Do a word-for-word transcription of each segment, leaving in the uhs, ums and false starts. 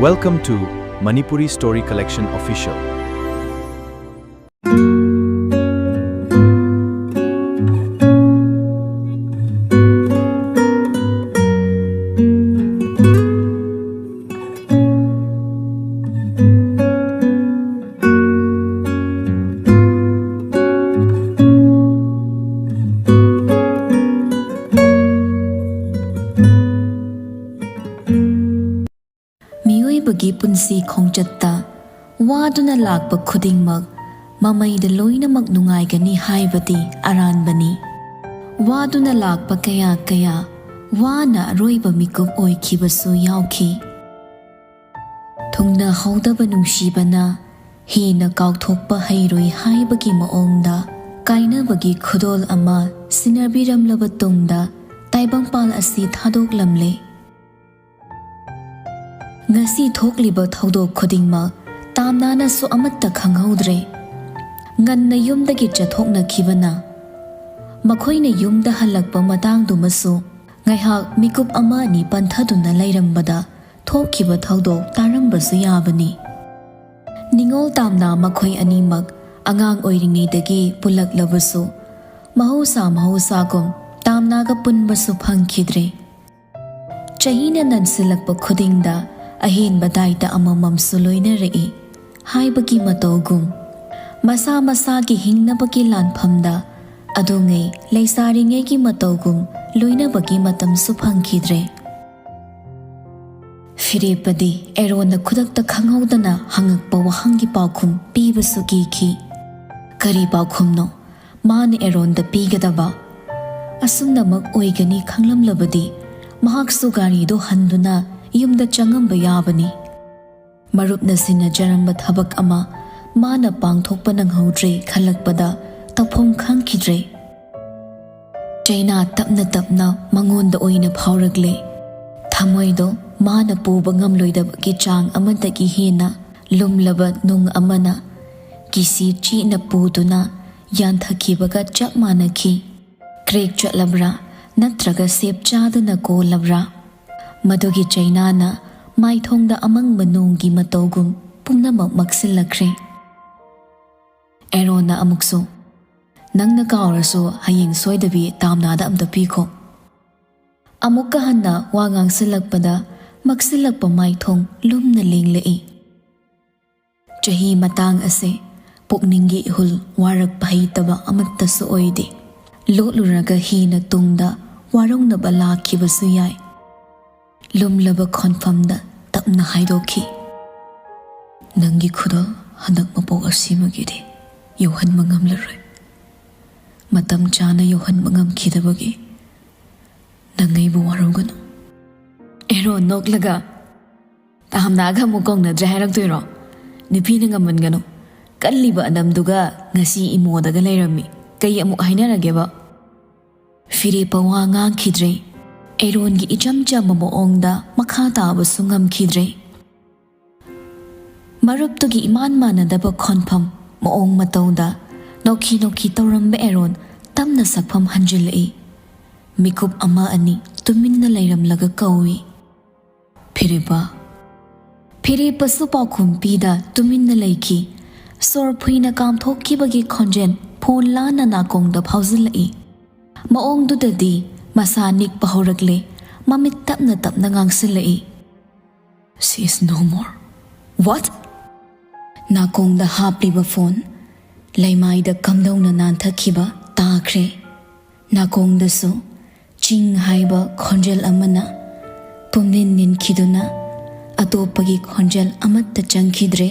Welcome to Manipuri Story Collection Official. ꯃꯤꯑꯣꯏꯕꯒꯤ ꯄꯨꯟꯁꯤ ꯈꯣꯡꯆꯠꯇ ꯋꯥꯗꯨꯅ ꯂꯥꯛꯄ ꯈꯨꯗꯤꯡꯃꯛ ꯃꯃꯩꯗ ꯂꯣꯏꯅꯃꯛ ꯅꯨꯡꯉꯥꯏꯒꯅꯤ ꯍꯥꯏꯕꯗꯤ ꯑꯔꯥꯟꯕꯅꯤ꯫ ꯋꯥꯗꯨꯅ ꯂꯥꯛꯄ ꯀꯌꯥ ꯀꯌꯥ ꯋꯥꯅ ꯑꯔꯣꯏꯕ ꯃꯤꯀꯨꯞ ꯑꯣꯏꯈꯤꯕꯁꯨ ꯌꯥꯎꯈꯤ꯫ ꯊꯨꯡꯅꯍꯧꯗꯕ ꯅꯨꯡꯁꯤꯕꯅ ꯍꯦꯟꯅ ꯀꯥꯎꯊꯣꯛꯄ ꯍꯩꯔꯣꯏ ꯍꯥꯏꯕꯒꯤ ꯃꯑꯣꯡꯗ ꯀꯥꯏꯅꯕꯒꯤ ꯈꯨꯗꯣꯜ ꯑꯃ ꯁꯤꯟꯅꯕꯤꯔꯝꯂꯕ ꯇꯨꯡꯗ ꯇꯥꯏꯕꯪꯄꯥꯜ ꯑꯁꯤ ꯊꯥꯗꯣꯛꯂꯝꯂꯦ꯫ ꯉꯁꯤ ꯊꯣꯛꯂꯤꯕ ꯊꯧꯗꯣꯛ ꯈꯨꯗꯤꯡꯃꯛ ꯇꯥꯝꯅꯥꯅꯁꯨ ꯑꯃꯠꯇ ꯈꯪꯍꯧꯗ꯭ꯔꯦ꯫ ꯉꯟꯅ ꯌꯨꯝꯗꯒꯤ ꯆꯠꯊꯣꯛꯅꯈꯤꯕꯅ ꯃꯈꯣꯏꯅ ꯌꯨꯝꯗ ꯍꯜꯂꯛꯄ ꯃꯇꯥꯡꯗꯨꯃꯁꯨ ꯉꯥꯏꯍꯥꯛ ꯃꯤꯀꯨꯞ ꯑꯃ ꯑꯅꯤ ꯄꯟꯊꯗꯨꯅ ꯂꯩꯔꯝꯕꯗ ꯊꯣꯛꯈꯤꯕ ꯊꯧꯗꯣꯛ ꯇꯥꯔꯝꯕꯁꯨ ꯌꯥꯕꯅꯤ꯫ ꯅꯤꯉꯣꯜ ꯇꯥꯝꯅꯥ ꯃꯈꯣꯏ ꯑꯅꯤꯃꯛ ꯑꯉꯥꯡ ꯑꯣꯏꯔꯤꯉꯩꯗꯒꯤ ꯄꯨꯜꯂꯛꯂꯕꯁꯨ, ꯃꯍꯧꯁꯥ ꯃꯍꯧꯁꯥꯒꯨꯝ ꯇꯥꯝꯅꯥꯒ ꯄꯨꯟꯕꯁꯨ ꯐꯪꯈꯤꯗ꯭ꯔꯦ꯫ ꯆꯍꯤꯅ ꯅꯟꯁꯤꯜꯂꯛꯄ ꯈꯨꯗꯤꯡꯗ ꯑꯍꯦꯟꯕ ꯗꯥꯏꯇ ꯑꯃꯃꯝꯁꯨ ꯂꯣꯏꯅꯔꯛꯏ ꯍꯥꯏꯕꯒꯤ ꯃꯇꯧꯒꯨꯝ, ꯃꯁꯥ ꯃꯁꯥꯒꯤ ꯍꯤꯡꯅꯕꯒꯤ ꯂꯥꯟꯐꯝꯗ ꯑꯗꯨꯉꯩ ꯂꯩꯁꯥꯔꯤꯉꯩꯒꯤ ꯃꯇꯧꯒꯨꯝ ꯂꯣꯏꯅꯕꯒꯤ ꯃꯇꯝꯁꯨ ꯐꯪꯈꯤꯗ꯭ꯔꯦ꯫ ꯐꯤꯔꯦꯞꯄꯗꯤ ꯑꯦꯔꯣꯟꯅ ꯈꯨꯗꯛꯇ ꯈꯪꯍꯧꯗꯅ ꯍꯪꯉꯛꯄ ꯋꯥꯍꯪꯒꯤ ꯄꯥꯎꯈꯨꯝ ꯄꯤꯕꯁꯨ ꯀꯤꯈꯤ꯫ ꯀꯔꯤ ꯄꯥꯎꯈꯨꯝꯅꯣ ꯃꯥꯅ ꯑꯦꯔꯣꯟꯗ ꯄꯤꯒꯗꯕ? ꯑꯁꯨꯝꯅꯃꯛ ꯑꯣꯏꯒꯅꯤ ꯈꯪꯂꯝꯂꯕꯗꯤ ꯃꯍꯥꯛꯁꯨ ꯒꯥꯔꯤꯗꯨ ꯍꯟꯗꯨꯅ ꯌꯨꯝꯗ ꯆꯪꯉꯝꯕ ꯌꯥꯕꯅꯤ꯫ ꯃꯔꯨꯞꯅ ꯁꯤꯟꯅꯖꯔꯝꯕ ꯊꯕꯛ ꯑꯃ ꯃꯥꯅ ꯄꯥꯡꯊꯣꯛꯄ ꯅꯪꯍꯧꯗ꯭ꯔꯦ ꯈꯜꯂꯛꯄꯗ ꯇꯧꯐꯝ ꯈꯪꯈꯤꯗ꯭ꯔꯦ꯫ ꯆꯩꯅꯥ ꯇꯞꯅ ꯇꯞꯅ ꯃꯉꯣꯟꯗ ꯑꯣꯏꯅ ꯐꯥꯎꯔꯛꯂꯦ꯫ ꯊꯃꯣꯏꯗꯣ ꯃꯥꯅ ꯄꯨꯕ ꯉꯝꯂꯣꯏꯗꯕꯒꯤ ꯆꯥꯡ ꯑꯃꯗꯒꯤ ꯍꯦꯟꯅ ꯂꯨꯝꯂꯕ ꯅꯨꯡ ꯑꯃꯅ ꯀꯤꯁꯤ ꯆꯤꯛꯅ ꯄꯨꯗꯨꯅ ꯌꯥꯟꯊꯈꯤꯕꯒ ꯆꯞ ꯃꯥꯟꯅꯈꯤ꯫ ꯀ꯭ꯔꯦꯛ ꯆꯠꯂꯕ꯭ꯔꯥ ꯅꯠꯇ꯭ꯔꯒ ꯁꯦꯞ ꯆꯥꯗꯅ ꯀꯣꯜꯂꯕ꯭ꯔꯥ? ꯃꯗꯨꯒꯤ ꯆꯩꯅꯥꯅ ꯃꯥꯏꯊꯣꯡꯗ ꯑꯃꯪꯕ ꯅꯣꯡꯒꯤ ꯃꯇꯧꯒꯨꯝ ꯄꯨꯝꯅꯃꯛ ꯃꯛꯁꯤꯜꯂꯛꯈ꯭ꯔꯦ꯫ ꯑꯦꯔꯣꯟꯅ ꯑꯃꯨꯛꯁꯨ, "ꯅꯪꯅ ꯀꯥꯎꯔꯁꯨ ꯍꯌꯦꯡ ꯁꯣꯏꯗꯕꯤ ꯇꯥꯝꯅꯥꯗ ꯑꯝꯇ ꯄꯤꯈꯣ"꯫ ꯑꯃꯨꯛꯀ ꯍꯟꯅ ꯋꯥ ꯉꯥꯡꯁꯤꯜꯂꯛꯄꯗ ꯃꯛꯁꯤꯜꯂꯛꯄ ꯃꯥꯏꯊꯣꯡ ꯂꯨꯝꯅ ꯂꯦꯡꯂꯛꯏ꯫ ꯆꯍꯤ ꯃꯇꯥꯡ ꯑꯁꯦ ꯄꯨꯛꯅꯤꯡꯒꯤ ꯏꯍꯨꯜ ꯋꯥꯔꯛꯄ ꯍꯩꯇꯕ ꯑꯃꯠꯇꯁꯨ ꯑꯣꯏꯗꯦ꯫ ꯂꯣꯠꯂꯨꯔꯒ ꯍꯦꯟꯅ ꯇꯨꯡꯗ ꯋꯥꯔꯧꯅꯕ ꯂꯥꯛꯈꯤꯕꯁꯨ ꯌꯥꯏ꯫ ꯂꯨꯝꯂꯕ ꯈꯣꯟꯐꯝꯗ ꯇꯞꯅ ꯍꯥꯏꯗꯣꯛꯈꯤ, "ꯅꯪꯒꯤ ꯈꯨꯗꯣꯜ ꯍꯟꯗꯛ ꯃꯄꯣꯛ ꯑꯁꯤꯃꯒꯤꯗꯤ ꯌꯧꯍꯟꯕ ꯉꯝꯂꯔꯣꯏ꯫ ꯃꯇꯝ ꯆꯥꯅ ꯌꯧꯍꯟꯕ ꯉꯝꯈꯤꯗꯕꯒꯤ ꯅꯪ ꯑꯩꯕꯨ ꯋꯥꯔꯧꯒꯅꯨ"꯫ ꯑꯦꯔꯣꯟ ꯅꯣꯛꯂꯒ, "ꯇꯥꯝꯅꯥꯒ ꯑꯃꯨꯛ ꯀꯧꯅꯗ꯭ꯔꯦ ꯍꯥꯏꯔꯛꯇꯣꯏꯔꯣ? ꯅꯨꯄꯤꯅ ꯉꯝꯃꯟꯒꯅꯨ꯫ ꯀꯜꯂꯤꯕ ꯑꯅꯝꯗꯨꯒ ꯉꯁꯤ ꯏꯃꯣꯗꯒ ꯂꯩꯔꯝꯃꯤ꯫ ꯀꯩ ꯑꯃꯨꯛ ꯍꯥꯏꯅꯔꯒꯦꯕ?" ꯐꯤꯔꯦꯞꯄ ꯋꯥ ꯉꯥꯡꯈꯤꯗ꯭ꯔꯦ꯫ ꯑꯦꯔꯣꯟꯒꯤ ꯏꯆꯝ ꯆꯝꯕ ꯃꯑꯣꯡꯗ ꯃꯈꯥ ꯇꯥꯕꯁꯨ ꯉꯝꯈꯤꯗ꯭ꯔꯦ꯫ ꯃꯔꯨꯞꯇꯨꯒꯤ ꯏꯃꯥꯟ ꯃꯥꯟꯅꯗꯕ ꯈꯣꯟꯐꯝ, ꯃꯑꯣꯡ ꯃꯇꯧꯗ ꯅꯣꯛꯈꯤ ꯅꯣꯛꯈꯤ ꯇꯧꯔꯝꯕ ꯑꯦꯔꯣꯟ ꯇꯞꯅ ꯁꯛꯐꯝ ꯍꯟꯖꯤꯜꯂꯛꯏ꯫ ꯃꯤꯀꯨꯞ ꯑꯃ ꯑꯅꯤ ꯇꯨꯃꯤꯟꯅ ꯂꯩꯔꯝꯂꯒ ꯀꯧꯏ, "ꯐꯤꯔꯦꯞꯄ"꯫ ꯐꯤꯔꯦꯞꯄꯁꯨ ꯄꯥꯎꯈꯨꯝ ꯄꯤꯗ ꯇꯨꯃꯤꯟꯅ ꯂꯩꯈꯤ꯫ ꯁꯣꯔ ꯐꯨꯏꯅ ꯀꯥꯝꯊꯣꯛꯈꯤꯕꯒꯤ ꯈꯣꯟꯖꯦꯜ ꯐꯣꯟ ꯂꯥꯟꯅ ꯅꯥꯀꯣꯡꯗ ꯐꯥꯎꯖꯤꯜꯂꯛꯏ꯫ ꯃꯑꯣꯡꯗꯨꯗꯗꯤ ꯃꯁꯥ ꯅꯤꯛꯄ ꯍꯧꯔꯛꯂꯦ꯫ ꯃꯃꯤꯠ ꯇꯞꯅ ꯇꯞꯅ ꯉꯥꯡꯁꯤꯜꯂꯛꯏ, "She is no more." "What?" ꯅꯥꯀꯣꯡꯗ ꯍꯥꯞꯂꯤꯕ ꯐꯣꯟ ꯂꯩꯃꯥꯏꯗ ꯀꯝꯗꯧꯅ ꯅꯥꯟꯊꯈꯤꯕ ꯇꯥꯈ꯭ꯔꯦ꯫ ꯅꯥꯀꯣꯡꯗꯁꯨ ꯆꯤꯡ ꯍꯥꯏꯕ ꯈꯣꯟꯖꯦꯜ ꯑꯃꯅ ꯄꯨꯝꯅꯤꯟ ꯅꯤꯟꯈꯤꯗꯨꯅ ꯑꯇꯣꯞꯄꯒꯤ ꯈꯣꯟꯖꯦꯜ ꯑꯃꯠꯇ ꯆꯪꯈꯤꯗ꯭ꯔꯦ꯫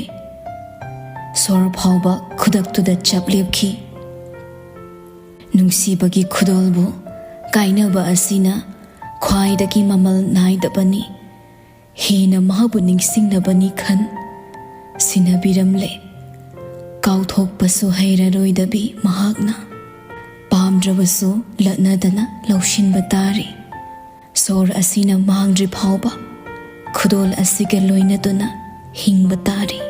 ꯁꯣꯔ ꯐꯥꯎꯕ ꯈꯨꯗꯛꯇꯨꯗ ꯆꯞ ꯂꯦꯞꯈꯤ꯫ ꯅꯨꯡꯁꯤꯕꯒꯤ ꯈꯨꯗꯣꯜꯕꯨ ꯀꯥꯏꯅꯕ ꯑꯁꯤꯅ ꯈ꯭ꯋꯥꯏꯗꯒꯤ ꯃꯃꯜ ꯅꯥꯏꯗꯕꯅꯤ꯫ ꯍꯦꯟꯅ ꯃꯍꯥꯛꯄꯨ ꯅꯤꯡꯁꯤꯡꯅꯕꯅꯤ ꯈꯟ ꯁꯤꯟꯅꯕꯤꯔꯝꯂꯦ꯫ ꯀꯥꯎꯊꯣꯛꯄꯁꯨ ꯍꯩꯔꯔꯣꯏꯗꯕꯤ ꯃꯍꯥꯛꯅ꯫ ꯄꯥꯝꯗ꯭ꯔꯕꯁꯨ ꯂꯠꯅꯗꯅ ꯂꯧꯁꯤꯟꯕ ꯇꯥꯔꯤ꯫ ꯁꯣꯔ ꯑꯁꯤꯅ ꯃꯥꯡꯗ꯭ꯔꯤ ꯐꯥꯎꯕ ꯈꯨꯗꯣꯜ ꯑꯁꯤꯒ ꯂꯣꯏꯅꯗꯨꯅ ꯍꯤꯡꯕ ꯇꯥꯔꯤ꯫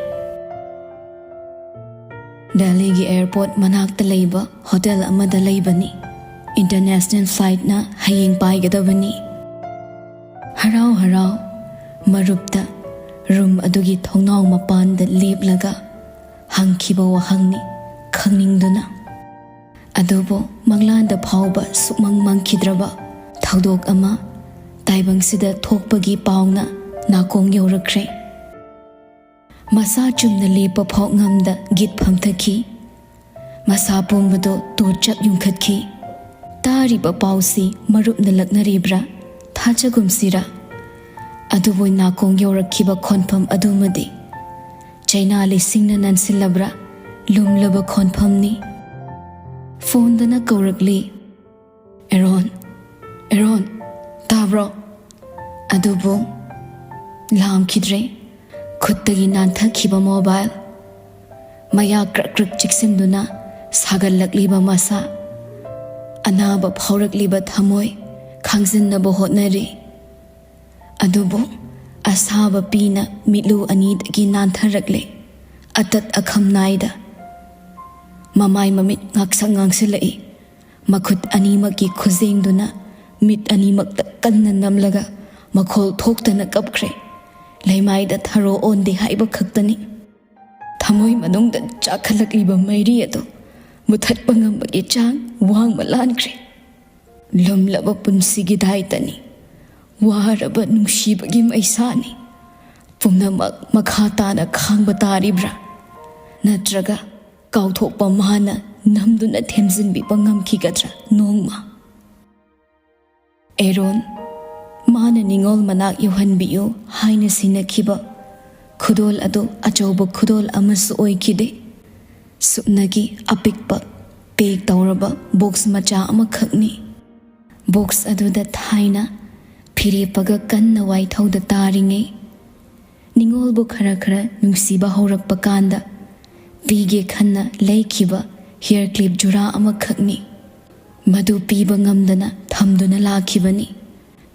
ꯗꯦꯜꯂꯤꯒꯤ ꯑꯦꯌꯔꯄꯣꯔꯠ ꯃꯅꯥꯛꯇ ꯂꯩꯕ ꯍꯣꯇꯦꯜ ꯑꯃꯗ ꯂꯩꯕꯅꯤ꯫ ꯏꯟꯇꯔꯅꯦꯁꯅꯦꯜ ꯐ꯭ꯂꯥꯏꯠꯅ ꯍꯌꯦꯡ ꯄꯥꯏꯒꯗꯕꯅꯤ꯫ ꯍꯔꯥꯎ ꯍꯔꯥꯎ ꯃꯔꯨꯞꯇ ꯔꯨꯝ ꯑꯗꯨꯒꯤ ꯊꯣꯡꯅꯥꯎ ꯃꯄꯥꯟꯗ ꯂꯦꯞꯂꯒ ꯍꯪꯈꯤꯕ ꯋꯥꯍꯪꯅꯤ, ꯈꯪꯅꯤꯡꯗꯨꯅ꯫ ꯑꯗꯨꯕꯨ ꯃꯪꯂꯥꯟꯗ ꯐꯥꯎꯕ ꯁꯨꯛꯃꯪ ꯃꯪꯈꯤꯗ꯭ꯔꯕ ꯊꯧꯗꯣꯛ ꯑꯃ ꯇꯥꯏꯕꯪꯁꯤꯗ ꯊꯣꯛꯄꯒꯤ ꯄꯥꯎꯅ ꯅꯥꯀꯣꯡ ꯌꯧꯔꯛꯈ꯭ꯔꯦ꯫ ꯃꯁꯥ ꯆꯨꯝꯅ ꯂꯦꯞꯄ ꯐꯥꯎ ꯉꯝꯗ ꯒꯤꯠ ꯐꯝꯊꯈꯤ꯫ ꯃꯁꯥ ꯄꯨꯝꯕꯗꯣ ꯇꯣꯔꯆꯞ ꯌꯨꯡꯈꯠꯈꯤ꯫ ꯇꯥꯔꯤꯕ ꯄꯥꯎꯁꯤ ꯃꯔꯨꯞꯅ ꯂꯛꯅꯔꯤꯕ꯭ꯔꯥ? ꯊꯥꯖꯒꯨꯝꯁꯤꯔꯥ? ꯑꯗꯨꯕꯨ ꯅꯥꯀꯣꯡ ꯌꯧꯔꯛꯈꯤꯕ ꯈꯣꯟꯐꯝ ꯑꯗꯨꯃꯗꯤ ꯆꯩꯅꯥ ꯂꯤꯁꯤꯡꯅ ꯅꯟꯁꯤꯜꯂꯕ꯭ꯔꯥ? ꯂꯨꯝꯂꯕ ꯈꯣꯟꯐꯝꯅꯤ꯫ ꯐꯣꯟꯗꯅ ꯀꯧꯔꯛꯂꯤ, "ꯑꯦꯔꯣꯟ, ꯑꯦꯔꯣꯟ, ꯇꯥꯕ꯭ꯔꯣ?" ꯑꯗꯨꯕꯨ ꯂꯥꯝꯈꯤꯗ꯭ꯔꯦ꯫ ꯈꯨꯠꯇꯒꯤ ꯅꯥꯟꯊꯈꯤꯕ ꯃꯣꯕꯥꯏꯜ, ꯃꯌꯥ ꯀ꯭ꯔꯛ ꯀ꯭ꯔꯛ ꯆꯤꯛꯁꯤꯟꯗꯨꯅ ꯁꯥꯒꯠꯂꯛꯂꯤꯕ ꯃꯁꯥ, ꯑꯅꯥꯕ ꯐꯥꯎꯔꯛꯂꯤꯕ ꯊꯃꯣꯏ ꯈꯥꯡꯖꯤꯟꯅꯕ ꯍꯣꯠꯅꯔꯤ꯫ ꯑꯗꯨꯕꯨ ꯑꯁꯥꯕ ꯄꯤꯅ ꯃꯤꯠꯂꯨ ꯑꯅꯤꯗꯒꯤ ꯅꯥꯟꯊꯔꯛꯂꯦ꯫ ꯑꯇꯠ ꯑꯈꯝ ꯅꯥꯏꯗ ꯃꯃꯥꯏ ꯃꯃꯤꯠ ꯉꯥꯛꯁꯪ ꯉꯥꯡꯁꯤꯜꯂꯛꯏ꯫ ꯃꯈꯨꯠ ꯑꯅꯤꯃꯛꯀꯤ ꯈꯨꯖꯦꯡꯗꯨꯅ ꯃꯤꯠ ꯑꯅꯤꯃꯛꯇ ꯀꯟꯅ ꯅꯝꯂꯒ ꯃꯈꯣꯜ ꯊꯣꯛꯇꯅ ꯀꯞꯈ꯭ꯔꯦ꯫ ꯂꯩꯃꯥꯏꯗ ꯊꯔꯣ ꯑꯣꯟꯗꯦ ꯍꯥꯏꯕ ꯈꯛꯇꯅꯤ꯫ ꯊꯃꯣꯏ ꯃꯅꯨꯡꯗ ꯆꯥꯛꯈꯠꯂꯛꯂꯤꯕ ꯃꯩꯔꯤ ꯑꯗꯨ ꯃꯨꯊꯠꯄ ꯉꯝꯕꯒꯤ ꯆꯥꯡ ꯋꯥꯡꯃ ꯂꯥꯟꯈ꯭ꯔꯦ꯫ ꯂꯨꯝꯂꯕ ꯄꯨꯟꯁꯤꯒꯤ ꯗꯥꯏꯇꯅꯤ, ꯋꯥꯔꯕ ꯅꯨꯡꯁꯤꯕꯒꯤ ꯃꯩꯁꯥꯅꯤ꯫ ꯄꯨꯝꯅꯃꯛ ꯃꯈꯥ ꯇꯥꯅ ꯈꯥꯡꯕ ꯇꯥꯔꯤꯕ꯭ꯔꯥ? ꯅꯠꯇ꯭ꯔꯒ ꯀꯥꯎꯊꯣꯛꯄ ꯃꯥꯅ ꯅꯝꯗꯨꯅ ꯊꯦꯝꯖꯤꯟꯕꯤꯕ ꯉꯝꯈꯤꯒꯗ꯭ꯔꯥ ꯅꯣꯡꯃ? ꯑꯦꯔꯣꯟ, ꯃꯥꯅ ꯅꯤꯡꯉꯣꯜ ꯃꯅꯥꯛ ꯌꯧꯍꯟꯕꯤꯌꯨ ꯍꯥꯏꯅ ꯁꯤꯟꯅꯈꯤꯕ ꯈꯨꯗꯣꯜ ꯑꯗꯨ ꯑꯆꯧꯕ ꯈꯨꯗꯣꯜ ꯑꯃꯁꯨ ꯑꯣꯏꯈꯤꯗꯦ꯫ ꯁꯨꯞꯅꯒꯤ ꯑꯄꯤꯛꯄ ꯄꯦꯛ ꯇꯧꯔꯕ ꯕꯣꯛꯁ ꯃꯆꯥ ꯑꯃꯈꯛꯅꯤ꯫ ꯕꯣꯛꯁ ꯑꯗꯨꯗ ꯊꯥꯏꯅ ꯐꯤꯔꯦꯞꯄꯒ ꯀꯟꯅ ꯋꯥꯏꯊꯧꯗ ꯇꯥꯔꯤꯉꯩ, ꯅꯤꯡꯉꯣꯜꯕꯨ ꯈꯔ ꯈꯔ ꯅꯨꯡꯁꯤꯕ ꯍꯧꯔꯛꯄ ꯀꯥꯟꯗ ꯄꯤꯒꯦ ꯈꯟꯅ ꯂꯩꯈꯤꯕ ꯍꯤꯌꯔ ꯀ꯭ꯂꯤꯞ ꯖꯨꯔꯥ ꯑꯃꯈꯛꯅꯤ꯫ ꯃꯗꯨ ꯄꯤꯕ ꯉꯝꯗꯅ ꯊꯝꯗꯨꯅ ꯂꯥꯛꯈꯤꯕꯅꯤ꯫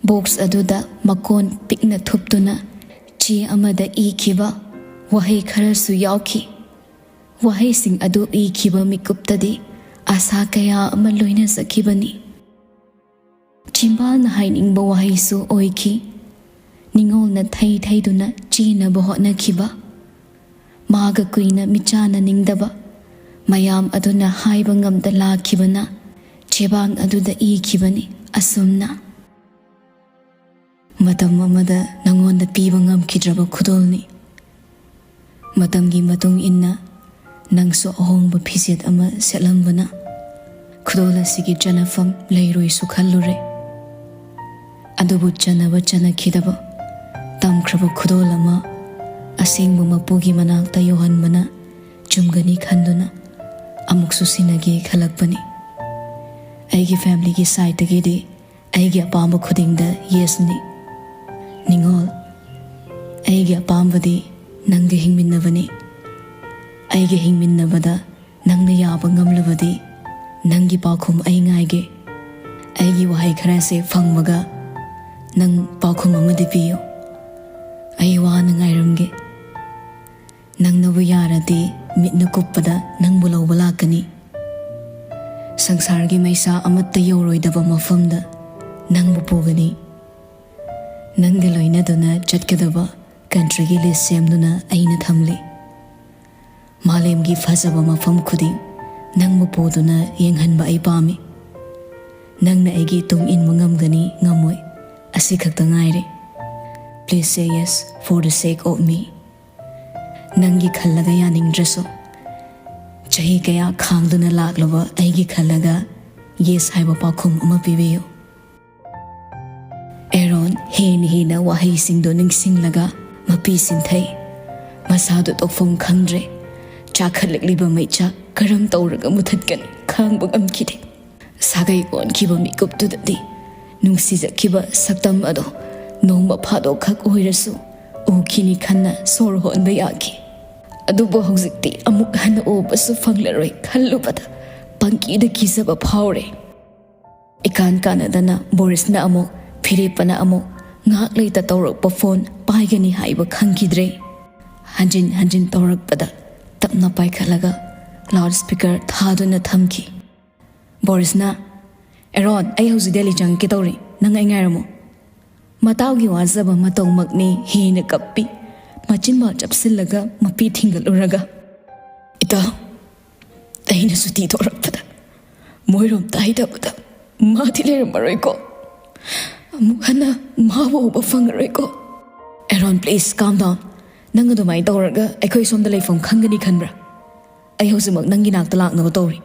ꯕꯣꯛꯁ ꯑꯗꯨꯗ ꯃꯀꯣꯟ ꯄꯤꯛꯅ ꯊꯨꯞꯇꯨꯅ ꯆꯦ ꯑꯃꯗ ꯏꯈꯤꯕ ꯋꯥꯍꯩ ꯈꯔꯁꯨ ꯌꯥꯎꯈꯤ꯫ ꯋꯥꯍꯩꯁꯤꯡ ꯑꯗꯨ ꯏꯈꯤꯕ ꯃꯤꯀꯨꯞꯇꯗꯤ ꯑꯁꯥ ꯀꯌꯥ ꯑꯃ ꯂꯣꯏꯅꯖꯈꯤꯕꯅꯤ꯫ ꯆꯤꯝꯕꯥꯜꯅ ꯍꯥꯏꯅꯤꯡꯕ ꯋꯥꯍꯩꯁꯨ ꯑꯣꯏꯈꯤ꯫ ꯅꯤꯡꯉꯣꯜꯅ ꯊꯩ ꯊꯩꯗꯨꯅ ꯆꯦꯟꯅꯕ ꯍꯣꯠꯅꯈꯤꯕ, ꯃꯥꯒ ꯀꯨꯏꯅ ꯃꯤꯆꯥꯟꯅꯅꯤꯡꯗꯕ ꯃꯌꯥꯝ ꯑꯗꯨꯅ ꯍꯥꯏꯕ ꯉꯝꯗ ꯂꯥꯛꯈꯤꯕꯅ ꯆꯦꯕꯥꯡ ꯑꯗꯨꯗ ꯏꯈꯤꯕꯅꯤ ꯑꯁꯨꯝꯅ: "ꯃꯇꯝ ꯑꯃꯗ ꯅꯉꯣꯟꯗ ꯄꯤꯕ ꯉꯝꯈꯤꯗ꯭ꯔꯕ ꯈꯨꯗꯣꯜꯅꯤ꯫ ꯃꯇꯝꯒꯤ ꯃꯇꯨꯡ ꯏꯟꯅ ꯅꯪꯁꯨ ꯑꯍꯣꯡꯕ ꯐꯤꯖꯦꯠ ꯑꯃ ꯁꯦꯠꯂꯝꯕꯅ ꯈꯨꯗꯣꯜ ꯑꯁꯤꯒꯤ ꯆꯟꯅꯐꯝ ꯂꯩꯔꯣꯏꯁꯨ ꯈꯜꯂꯨꯔꯦ꯫ ꯑꯗꯨꯕꯨ ꯆꯟꯅꯕ ꯆꯟꯅꯈꯤꯗꯕ ꯇꯝꯈ꯭ꯔꯕ ꯈꯨꯗꯣꯜ ꯑꯃ ꯑꯁꯦꯡꯕ ꯃꯄꯨꯒꯤ ꯃꯅꯥꯛꯇ ꯌꯧꯍꯟꯕꯅ ꯆꯨꯝꯒꯅꯤ ꯈꯟꯗꯨꯅ ꯑꯃꯨꯛꯁꯨ ꯁꯤꯟꯅꯒꯦ ꯈꯜꯂꯛꯄꯅꯤ꯫ ꯑꯩꯒꯤ ꯐꯦꯃꯤꯂꯤꯒꯤ ꯁꯥꯏꯠꯇꯒꯤꯗꯤ ꯑꯩꯒꯤ ꯑꯄꯥꯝꯕ ꯈꯨꯗꯤꯡꯗ ꯌꯦꯁꯅꯤ꯫ ꯅꯤꯡꯉꯣꯜ, ꯑꯩꯒꯤ ꯑꯄꯥꯝꯕꯗꯤ ꯅꯪꯒ ꯍꯤꯡꯃꯤꯟꯅꯕꯅꯤ꯫ ꯑꯩꯒ ꯍꯤꯡꯃꯤꯟꯅꯕꯗ ꯅꯪꯅ ꯌꯥꯕ ꯉꯝꯂꯕꯗꯤ ꯅꯪꯒꯤ ꯄꯥꯎꯈꯨꯝ ꯑꯩ ꯉꯥꯏꯒꯦ꯫ ꯑꯩꯒꯤ ꯋꯥꯍꯩ ꯈꯔꯁꯦ ꯐꯪꯕꯒ ꯅꯪ ꯄꯥꯎꯈꯨꯝ ꯑꯃꯗꯤ ꯄꯤꯌꯨ꯫ ꯑꯩ ꯋꯥꯅ ꯉꯥꯏꯔꯝꯒꯦ꯫ ꯅꯪꯅꯕꯨ ꯌꯥꯔꯗꯤ ꯃꯤꯠꯅ ꯀꯨꯞꯄꯗ ꯅꯪꯕꯨ ꯂꯧꯕ ꯂꯥꯛꯀꯅꯤ꯫ ꯁꯪꯁꯥꯔꯒꯤ ꯃꯩꯁꯥ ꯑꯃꯠꯇ ꯌꯧꯔꯣꯏꯗꯕ ꯃꯐꯝꯗ ꯅꯪꯕꯨ ꯄꯨꯒꯅꯤ꯫ ꯅꯪꯒ ꯂꯣꯏꯅꯗꯨꯅ ꯆꯠꯀꯗꯕ ꯀꯟꯇ꯭ꯔꯤꯒꯤ ꯂꯤꯁ ꯁꯦꯝꯗꯨꯅ ꯑꯩꯅ ꯊꯝꯂꯤ꯫ ꯃꯥꯂꯦꯝꯒꯤ ꯐꯖꯕ ꯃꯐꯝ ꯈꯨꯗꯤꯡ ꯅꯪꯕꯨ ꯄꯨꯗꯨꯅ ꯌꯦꯡꯍꯟꯕ ꯑꯩ ꯄꯥꯝꯃꯤ꯫ ꯅꯪꯅ ꯑꯩꯒꯤ ꯇꯨꯡ ꯏꯟꯕ ꯉꯝꯒꯅꯤ ꯉꯝꯃꯣꯏ, ꯑꯁꯤ ꯈꯛꯇ ꯉꯥꯏꯔꯦ꯫ Please say yes for the sake of me." ꯅꯪꯒꯤ ꯈꯜꯂꯒ ꯌꯥꯅꯤꯡꯗ꯭ꯔꯁꯨ, ꯆꯍꯤ ꯀꯌꯥ ꯈꯥꯡꯗꯨꯅ ꯂꯥꯛꯂꯕ ꯑꯩꯒꯤ ꯈꯜꯂꯒ ꯌꯦꯁ ꯍꯥꯏꯕ ꯄꯥꯎꯈꯨꯝ ꯑꯃ ꯄꯤꯕꯤꯌꯨ꯫ ꯑꯦꯔꯣꯟ ꯍꯦꯟꯅ ꯍꯦꯟꯅ ꯋꯥꯍꯩꯁꯤꯡꯗꯨ ꯅꯤꯡꯁꯤꯡꯂꯒ ꯃꯄꯤ ꯁꯤꯟꯊꯩ꯫ ꯃꯁꯥꯗꯨ ꯇꯧꯐꯝ ꯈꯪꯗ꯭ꯔꯦ꯫ ꯆꯥꯛꯈꯠꯂꯛꯂꯤꯕ ꯃꯩꯆꯥꯛ ꯀꯔꯝ ꯇꯧꯔꯒ ꯃꯨꯊꯠꯀꯅꯤ ꯈꯥꯡꯕ ꯉꯝꯈꯤꯗꯦ꯫ ꯁꯥꯒꯩ ꯑꯣꯟꯈꯤꯕ ꯃꯤꯀꯨꯞꯇꯨꯗꯗꯤ ꯅꯨꯡꯁꯤꯖꯈꯤꯕ ꯁꯛꯇꯝ ꯑꯗꯣ ꯅꯣꯡꯃ ꯐꯥꯗꯣꯛꯈꯛ ꯑꯣꯏꯔꯁꯨ ꯎꯈꯤꯅꯤ ꯈꯟꯅ ꯁꯣꯔ ꯍꯣꯟꯕ ꯌꯥꯈꯤ꯫ ꯑꯗꯨꯕꯨ ꯍꯧꯖꯤꯛꯇꯤ ꯑꯃꯨꯛ ꯍꯟꯅ ꯎꯕꯁꯨ ꯐꯪꯂꯔꯣꯏ ꯈꯜꯂꯨꯕꯗ ꯄꯪꯀꯤꯗ ꯀꯤꯖꯕ ꯐꯥꯎꯔꯦ꯫ ꯏꯀꯥꯟ ꯀꯥꯟꯅꯗꯅ ꯕꯣꯔꯤꯁꯅ ꯑꯃꯨꯛ, ꯐꯤꯔꯦꯞꯄꯅ ꯑꯃꯨꯛ ꯉꯥꯏꯍꯥꯛ ꯂꯩꯇ ꯇꯧꯔꯛꯄ ꯐꯣꯟ ꯄꯥꯏꯒꯅꯤ ꯍꯥꯏꯕ ꯈꯪꯈꯤꯗ꯭ꯔꯦ꯫ ꯍꯟꯖꯤꯟ ꯍꯟꯖꯤꯟ ꯇꯧꯔꯛꯄꯗ ꯇꯞꯅ ꯄꯥꯏꯈꯠꯂꯒ ꯂꯥꯎꯗ ꯁ꯭ꯄꯤꯀꯔ ꯊꯥꯗꯨꯅ ꯊꯝꯈꯤ꯫ ꯕꯣꯔꯤꯁꯅ, "ꯑꯦꯔꯣꯟ, ꯑꯩ ꯍꯧꯖꯤꯛ ꯗꯦꯜꯂꯤ ꯆꯪꯉꯛꯀꯦ ꯇꯧꯔꯤ, ꯅꯪ ꯑꯩ ꯉꯥꯏꯔꯝꯃꯣ"꯫ ꯃꯇꯥꯎꯒꯤ ꯋꯥꯖꯕ ꯃꯇꯧꯃꯛꯅꯤ ꯍꯦꯟꯅ ꯀꯞꯄꯤ꯫ ꯃꯆꯤꯟꯕꯥꯜ ꯆꯞꯁꯤꯜꯂꯒ ꯃꯄꯤ ꯊꯤꯡꯒꯠꯂꯨꯔꯒ, "ꯏꯇꯥꯎ, ꯑꯩꯅ ꯁꯨꯇꯤ ꯊꯣꯔꯛꯄꯗ ꯃꯣꯏꯔꯣꯝ ꯇꯥꯏꯗꯕꯗ ꯃꯥꯗꯤ ꯂꯩꯔꯝꯃꯔꯣꯏꯀꯣ? ꯑꯃꯨꯛ ꯍꯟꯅ ꯃꯥꯕꯨ ꯎꯕ ꯐꯪꯉꯔꯣꯏꯀꯣ?" "ꯑꯦꯔꯣꯟ, please calm down. ꯅꯪ ꯑꯗꯨꯃꯥꯏꯅ ꯇꯧꯔꯒ ꯑꯩꯈꯣꯏ ꯁꯣꯝꯗ ꯂꯩꯐꯝ ꯈꯪꯒꯅꯤ ꯈꯟꯕ꯭ꯔꯥ? ꯑꯩ ꯍꯧꯖꯤꯛꯃꯛ ꯅꯪꯒꯤ ꯅꯥꯛꯇ ꯂꯥꯛꯅꯕ ꯇꯧꯔꯤ꯫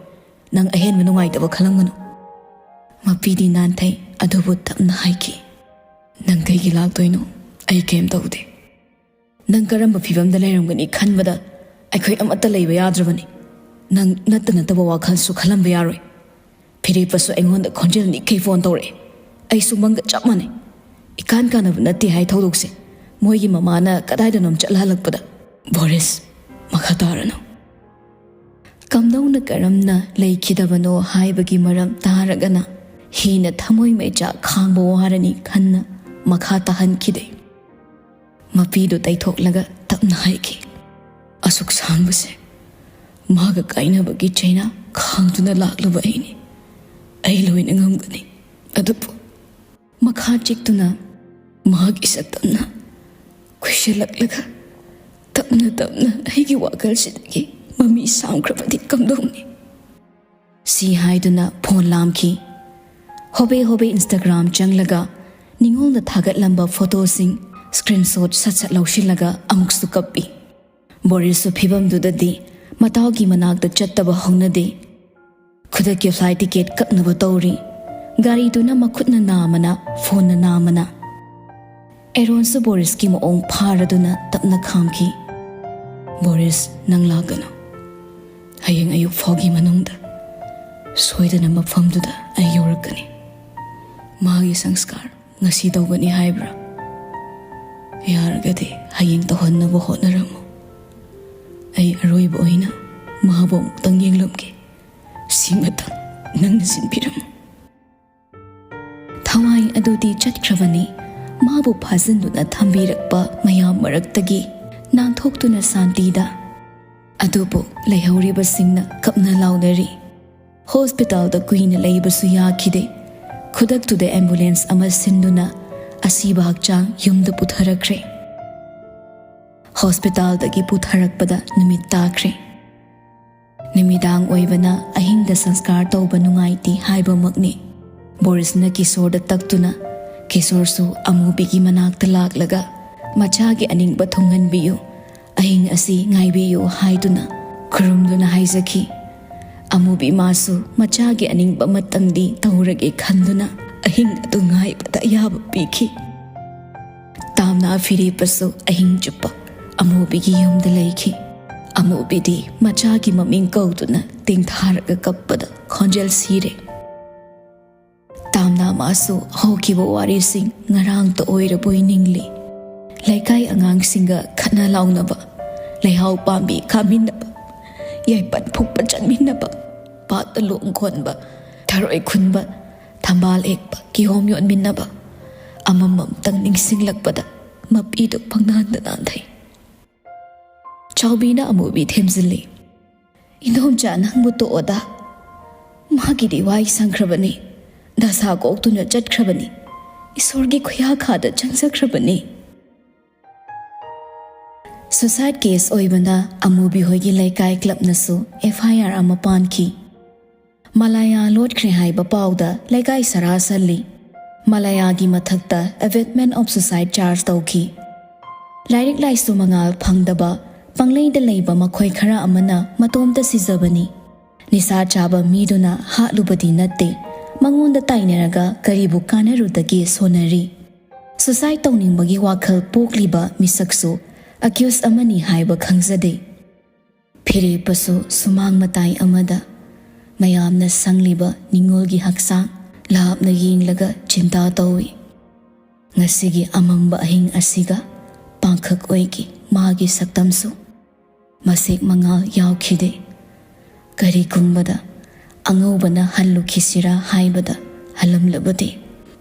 ꯅꯪ ꯑꯍꯦꯟꯕ ꯅꯨꯡꯉꯥꯏꯇꯕ ꯈꯜꯂꯝꯒꯅꯨ꯫" ꯃꯄꯤꯗꯤ ꯅꯥꯟꯊꯩ, ꯑꯗꯨꯕꯨ ꯇꯞꯅ ꯍꯥꯏꯈꯤ, "ꯅꯪ ꯀꯩꯒꯤ ꯂꯥꯛꯇꯣꯏꯅꯣ? ꯑꯩ ꯀꯩꯝ ꯇꯧꯗꯦ꯫ ꯅꯪ ꯀꯔꯝꯕ ꯐꯤꯕꯝꯗ ꯂꯩꯔꯝꯒꯅꯤ ꯈꯟꯕꯗ ꯑꯩꯈꯣꯏ ꯑꯃꯠꯇ ꯂꯩꯕ ꯌꯥꯗ꯭ꯔꯕꯅꯤ꯫ ꯅꯪ ꯅꯠꯇ ꯅꯠꯇꯕ ꯋꯥꯈꯜꯁꯨ ꯈꯜꯂꯝꯕ ꯌꯥꯔꯣꯏ꯫ ꯐꯤꯔꯦꯞꯄꯁꯨ ꯑꯩꯉꯣꯟꯗ ꯈꯣꯟꯖꯦꯜ ꯅꯤꯛꯈꯩ ꯐꯣꯟ ꯇꯧꯔꯛꯑꯦ꯫ ꯑꯩꯁꯨ ꯃꯪꯒ ꯆꯞ ꯃꯥꯟꯅꯩ꯫ ꯏꯀꯥꯟ ꯀꯥꯟꯅꯕ ꯅꯠꯇꯦ ꯍꯥꯏ ꯊꯧꯗꯣꯛꯁꯦ꯫ ꯃꯣꯏꯒꯤ ꯃꯃꯥꯅ ꯀꯗꯥꯏꯗꯅꯣꯝ ꯆꯠꯂ ꯍꯜꯂꯛꯄꯗ ꯕꯣꯔꯤꯁ ꯃꯈꯥ ꯇꯥꯔꯅꯨ꯫" ꯀꯝꯗꯧꯅ ꯀꯔꯝꯅ ꯂꯩꯈꯤꯗꯕꯅꯣ ꯍꯥꯏꯕꯒꯤ ꯃꯔꯝ ꯇꯥꯔꯒꯅ ꯍꯦꯟꯅ ꯊꯃꯣꯏ ꯃꯩꯆꯥꯛ ꯈꯥꯡꯕ ꯋꯥꯔꯅꯤ ꯈꯟꯅ ꯃꯈꯥ ꯇꯥꯍꯟꯈꯤꯗꯦ꯫ ꯃꯄꯤꯗꯨ ꯇꯩꯊꯣꯛꯂꯒ ꯇꯞꯅ ꯍꯥꯏꯈꯤ, "ꯑꯁꯨꯛ ꯁꯥꯡꯕꯁꯦ ꯃꯥꯒ ꯀꯥꯏꯅꯕꯒꯤ ꯆꯩꯅꯥ ꯈꯥꯡꯗꯨꯅ ꯂꯥꯛꯂꯨꯕ ꯑꯩꯅꯤ꯫ ꯑꯩ ꯂꯣꯏꯅ ꯉꯝꯒꯅꯤ꯫ ꯑꯗꯨꯕꯨ" ꯃꯈꯥ ꯆꯤꯛꯇꯨꯅ ꯃꯍꯥꯛ ꯏꯁꯠ ꯇꯞꯅ ꯀꯨꯏꯁꯜꯂꯛꯂꯒ ꯇꯞꯅ ꯇꯞꯅ ꯑꯩꯒꯤ ꯋꯥꯈꯜꯁꯤꯗꯒꯤ ꯃꯃꯤ ꯁꯥꯝꯈ꯭ꯔꯕꯗꯤ ꯀꯝꯗꯧꯅꯤ? ꯁꯤ ꯍꯥꯏꯗꯨꯅ ꯐꯣꯟ ꯂꯥꯝꯈꯤ꯫ ꯍꯣꯕꯦ ꯍꯣꯕꯦ Instagram ꯆꯪꯂꯒ ꯅꯤꯉꯣꯜꯅ ꯊꯥꯒꯠꯂꯝꯕ ꯐꯣꯇꯣꯁꯤꯡ screenshot ꯁꯠ ꯁꯠ ꯂꯧꯁꯤꯜꯂꯒ ꯑꯃꯨꯛꯁꯨ ꯀꯞꯄꯤ꯫ ꯕꯣꯔꯤꯁꯁꯨ ꯐꯤꯕꯝꯗꯨꯗꯗꯤ ꯃꯇꯥꯎꯒꯤ ꯃꯅꯥꯛꯇ ꯆꯠꯇꯕ ꯍꯧꯅꯗꯦ꯫ ꯈꯨꯗꯛꯀꯤ flight ticket ꯀꯛꯅꯕ ꯇꯧꯔꯤ꯫ ꯒꯥꯔꯤꯗꯨꯅ ꯃꯈꯨꯠꯅ ꯅꯥꯝꯃꯅ, ꯐꯣꯟꯅ ꯅꯥꯝꯃꯅ꯫ ꯑꯦꯔꯣꯟꯁꯨ ꯕꯣꯔꯤꯁꯀꯤ ꯃꯑꯣꯡ ꯐꯥꯔꯗꯨꯅ ꯇꯞꯅ ꯈꯥꯝꯈꯤ꯫ "ꯕꯣꯔꯤꯁ, ꯅꯪ ꯂꯥꯛꯀꯅꯨ꯫ ꯍꯌꯦꯡ ꯑꯌꯨꯛ ꯐꯥꯎꯒꯤ ꯃꯅꯨꯡꯗ ꯁꯣꯏꯗꯅ ꯃꯐꯝꯗꯨꯗ ꯑꯩ ꯌꯧꯔꯛꯀꯅꯤ꯫ ꯃꯥꯒꯤ ꯁꯪꯁꯀꯥꯔ ꯉꯁꯤ ꯇꯧꯒꯅꯤ ꯍꯥꯏꯕ꯭ꯔꯥ? ꯌꯥꯔꯒꯗꯤ ꯍꯌꯦꯡ ꯇꯧꯍꯟꯅꯕ ꯍꯣꯠꯅꯔꯝꯃꯨ꯫ ꯑꯩ ꯑꯔꯣꯏꯕ ꯑꯣꯏꯅ ꯃꯥꯕꯨ ꯑꯃꯨꯛꯇꯪ ꯌꯦꯡꯂꯝꯒꯦ꯫ ꯁꯤꯃꯇꯪ ꯅꯪꯅ ꯁꯤꯟꯕꯤꯔꯝꯃꯨ꯫" ꯊꯋꯥꯏ ꯑꯗꯨꯗꯤ ꯆꯠꯈ꯭ꯔꯕꯅꯤ꯫ ꯃꯥꯕꯨ ꯐꯥꯖꯤꯟꯗꯨꯅ ꯊꯝꯕꯤꯔꯛꯄ ꯃꯌꯥꯝ ꯃꯔꯛꯇꯒꯤ ꯅꯥꯟꯊꯣꯛꯇꯨꯅ ꯁꯥꯟꯇꯤꯗ꯫ ꯑꯗꯨꯕꯨ ꯂꯩꯍꯧꯔꯤꯕꯁꯤꯡꯅ ꯀꯞꯅ ꯂꯥꯎꯅꯔꯤ꯫ ꯍꯣꯁꯄꯤꯇꯥꯜꯗ ꯀꯨꯏꯅ ꯂꯩꯕꯁꯨ ꯌꯥꯈꯤꯗꯦ꯫ ꯈꯨꯗꯛꯇꯨꯗ ambulance ꯑꯃ ꯁꯤꯟꯗꯨꯅ ꯁꯤꯕ ꯍꯛꯆꯥꯡ ꯌꯨꯝꯗ ꯄꯨꯊꯔꯛꯈ꯭ꯔꯦ꯫ ꯍꯣꯁꯄꯤꯇꯥꯜꯗꯒꯤ ꯄꯨꯊꯔꯛꯄꯗ ꯅꯨꯃꯤꯠ ꯇꯥꯈ꯭ꯔꯦ꯫ ꯅꯨꯃꯤꯗꯥꯡ ꯑꯣꯏꯕꯅ ꯑꯍꯤꯡꯗ ꯁꯪꯁꯀꯥꯔ ꯇꯧꯕ ꯅꯨꯡꯉꯥꯏꯇꯦ ꯍꯥꯏꯕꯃꯛꯅꯤ꯫ ꯕꯣꯔꯤꯁꯅ ꯀꯤꯁꯣꯔꯗ ꯇꯛꯇꯨꯅ, ꯀꯤꯁꯣꯔꯁꯨ ꯑꯃꯨꯕꯤꯒꯤ ꯃꯅꯥꯛꯇ ꯂꯥꯛꯂꯒ, "ꯃꯆꯥꯒꯤ ꯑꯅꯤꯡꯕ ꯊꯨꯡꯍꯟꯕꯤꯌꯨ, ꯑꯍꯤꯡ ꯑꯁꯤ ꯉꯥꯏꯕꯤꯌꯨ" ꯍꯥꯏꯗꯨꯅ ꯈꯨꯔꯨꯝꯗꯨꯅ ꯍꯥꯏꯖꯈꯤ꯫ ꯑꯃꯨꯕꯤ ꯃꯥꯁꯨ ꯃꯆꯥꯒꯤ ꯑꯅꯤꯡꯕ ꯃꯇꯝꯗꯤ ꯇꯧꯔꯒꯦ ꯈꯟꯗꯨꯅ ꯑꯍꯤꯡ ꯑꯗꯨ ꯉꯥꯏꯕꯗ ꯑꯌꯥꯕ ꯄꯤꯈꯤ꯫ ꯇꯥꯝꯅꯥ ꯐꯤꯔꯦꯞꯄꯁꯨ ꯑꯍꯤꯡ ꯆꯨꯞꯄ ꯑꯃꯨꯕꯤꯒꯤ ꯌꯨꯝꯗ ꯂꯩꯈꯤ꯫ ꯑꯃꯨꯕꯤꯗꯤ ꯃꯆꯥꯒꯤ ꯃꯃꯤꯡ ꯀꯧꯗꯨꯅ ꯇꯦꯡꯊꯥꯔꯒ ꯀꯞꯄꯗ ꯈꯣꯟꯖꯦꯜ ꯁꯤꯔꯦ꯫ ꯇꯥꯝꯅꯥ ꯃꯥꯁꯨ ꯍꯧꯈꯤꯕ ꯋꯥꯔꯤꯁꯤꯡ ꯉꯔꯥꯡꯇ ꯑꯣꯏꯔꯕꯣꯏ ꯅꯤꯡꯂꯤ꯫ ꯂꯩꯀꯥꯏ ꯑꯉꯥꯡꯁꯤꯡꯒ ꯈꯠꯅ ꯂꯥꯎꯅꯕ, ꯂꯩꯍꯥꯎ ꯄꯥꯝꯕꯤ ꯈꯥꯃꯤꯟꯅꯕ, ꯌꯥꯏꯄꯟ ꯐꯨꯛꯄ ꯆꯠꯃꯤꯟꯅꯕ, ꯄꯥꯠꯇ ꯂꯣꯡ ꯈꯣꯟꯕ, ꯊꯔꯣꯏ ꯈꯨꯟꯕ, ꯊꯝꯕꯥꯜ ꯍꯦꯛꯄ, ꯀꯤꯍꯣꯝ ꯌꯣꯟꯃꯤꯟꯅꯕ, ꯑꯃꯃꯝꯇꯪ ꯅꯤꯡꯁꯤꯡꯂꯛꯄꯗ ꯃꯄꯤꯗꯨ ꯄꯪꯅꯥꯟꯗ ꯅꯥꯟꯊꯩ꯫ ꯆꯥꯎꯕꯤꯅ ꯑꯃꯨꯕꯤ ꯊꯦꯝꯖꯤꯜꯂꯤ꯫ "ꯏꯟꯗꯣꯝꯆꯥ, ꯅꯪꯕꯨ ꯇꯣꯛꯑꯣꯗ꯫ ꯃꯥꯒꯤꯗꯤ ꯋꯥꯏ ꯁꯪꯈ꯭ꯔꯕꯅꯤ꯫ ꯗꯁꯥ ꯀꯣꯛꯇꯨꯅ ꯆꯠꯈ꯭ꯔꯕꯅꯤ꯫ ꯏꯁꯣꯔꯒꯤ ꯈꯨꯌꯥꯈꯥꯗ ꯆꯪꯖꯈ꯭ꯔꯕꯅꯤ"꯫ ꯁꯨꯁꯥꯏꯗ ꯀꯦꯁ ꯑꯣꯏꯕꯅ ꯑꯃꯨꯕꯤ ꯍꯣꯏꯒꯤ ꯂꯩꯀꯥꯏ ꯀ꯭ꯂꯕꯅꯁꯨ ꯑꯦꯐ ꯑꯥꯏ ꯑꯥꯔ ꯑꯃ ꯄꯥꯟꯈꯤ꯫ ꯃꯂꯥꯌꯥ ꯂꯣꯠꯈ꯭ꯔꯦ ꯍꯥꯏꯕ ꯄꯥꯎꯗ ꯂꯩꯀꯥꯏ ꯁꯔꯥ ꯁꯜꯂꯤ꯫ ꯃꯂꯥꯌꯥꯒꯤ ꯃꯊꯛꯇ ꯑꯦꯕꯦꯠꯃꯦꯟ ꯑꯣꯐ ꯁꯨꯁꯥꯏꯗ ꯆꯥꯔꯖ ꯇꯧꯈꯤ꯫ ꯂꯥꯏꯔꯤꯛ ꯂꯥꯏꯁꯨ ꯃꯉꯥꯜ ꯐꯪꯗꯕ, ꯄꯪꯂꯩꯗ ꯂꯩꯕ ꯃꯈꯣꯏ ꯈꯔ ꯑꯃꯅ ꯃꯇꯣꯝꯇ ꯁꯤꯖꯕꯅꯤ꯫ ꯅꯤꯁꯥ ꯆꯥꯕ ꯃꯤꯗꯨꯅ ꯍꯥꯠꯂꯨꯕꯗꯤ ꯅꯠꯇꯦ, ꯃꯉꯣꯟꯗ ꯇꯥꯏꯅꯔꯒ ꯀꯔꯤꯕꯨ ꯀꯥꯟꯅꯔꯨꯗꯒꯦ ꯁꯣꯟꯅꯔꯤ꯫ ꯁꯨꯁꯥꯏꯗ ꯇꯧꯅꯤꯡꯕꯒꯤ ꯋꯥꯈꯜ ꯄꯣꯛꯂꯤꯕ ꯃꯤꯁꯛꯁꯨ ꯑꯀ꯭ꯌꯨꯁ ꯑꯃꯅꯤ ꯍꯥꯏꯕ ꯈꯪꯖꯗꯦ꯫ ꯐꯤꯔꯦꯞꯄꯁꯨ ꯁꯨꯃꯥꯡ ꯃꯇꯥꯏ ꯑꯃꯗ ꯃꯌꯥꯝꯅ ꯁꯪꯂꯤꯕ ꯅꯤꯉꯣꯜꯒꯤ ꯍꯛꯆꯥꯡ ꯂꯥꯞꯅ ꯌꯦꯡꯂꯒ ꯆꯤꯟꯇꯥ ꯇꯧꯏ꯫ ꯉꯁꯤꯒꯤ ꯑꯃꯝꯕ ꯑꯍꯤꯡ ꯑꯁꯤꯒ ꯄꯥꯡꯈꯛ ꯑꯣꯏꯈꯤ ꯃꯥꯒꯤ ꯁꯛꯇꯝꯁꯨ꯫ ꯃꯁꯦꯛ ꯃꯉꯥꯜ ꯌꯥꯎꯈꯤꯗꯦ꯫ ꯀꯔꯤꯒꯨꯝꯕꯗ ꯑꯉꯧꯕꯅ ꯍꯜꯂꯨꯈꯤꯁꯤꯔꯥ ꯍꯥꯏꯕꯗ ꯍꯜꯂꯝꯂꯕꯗꯤ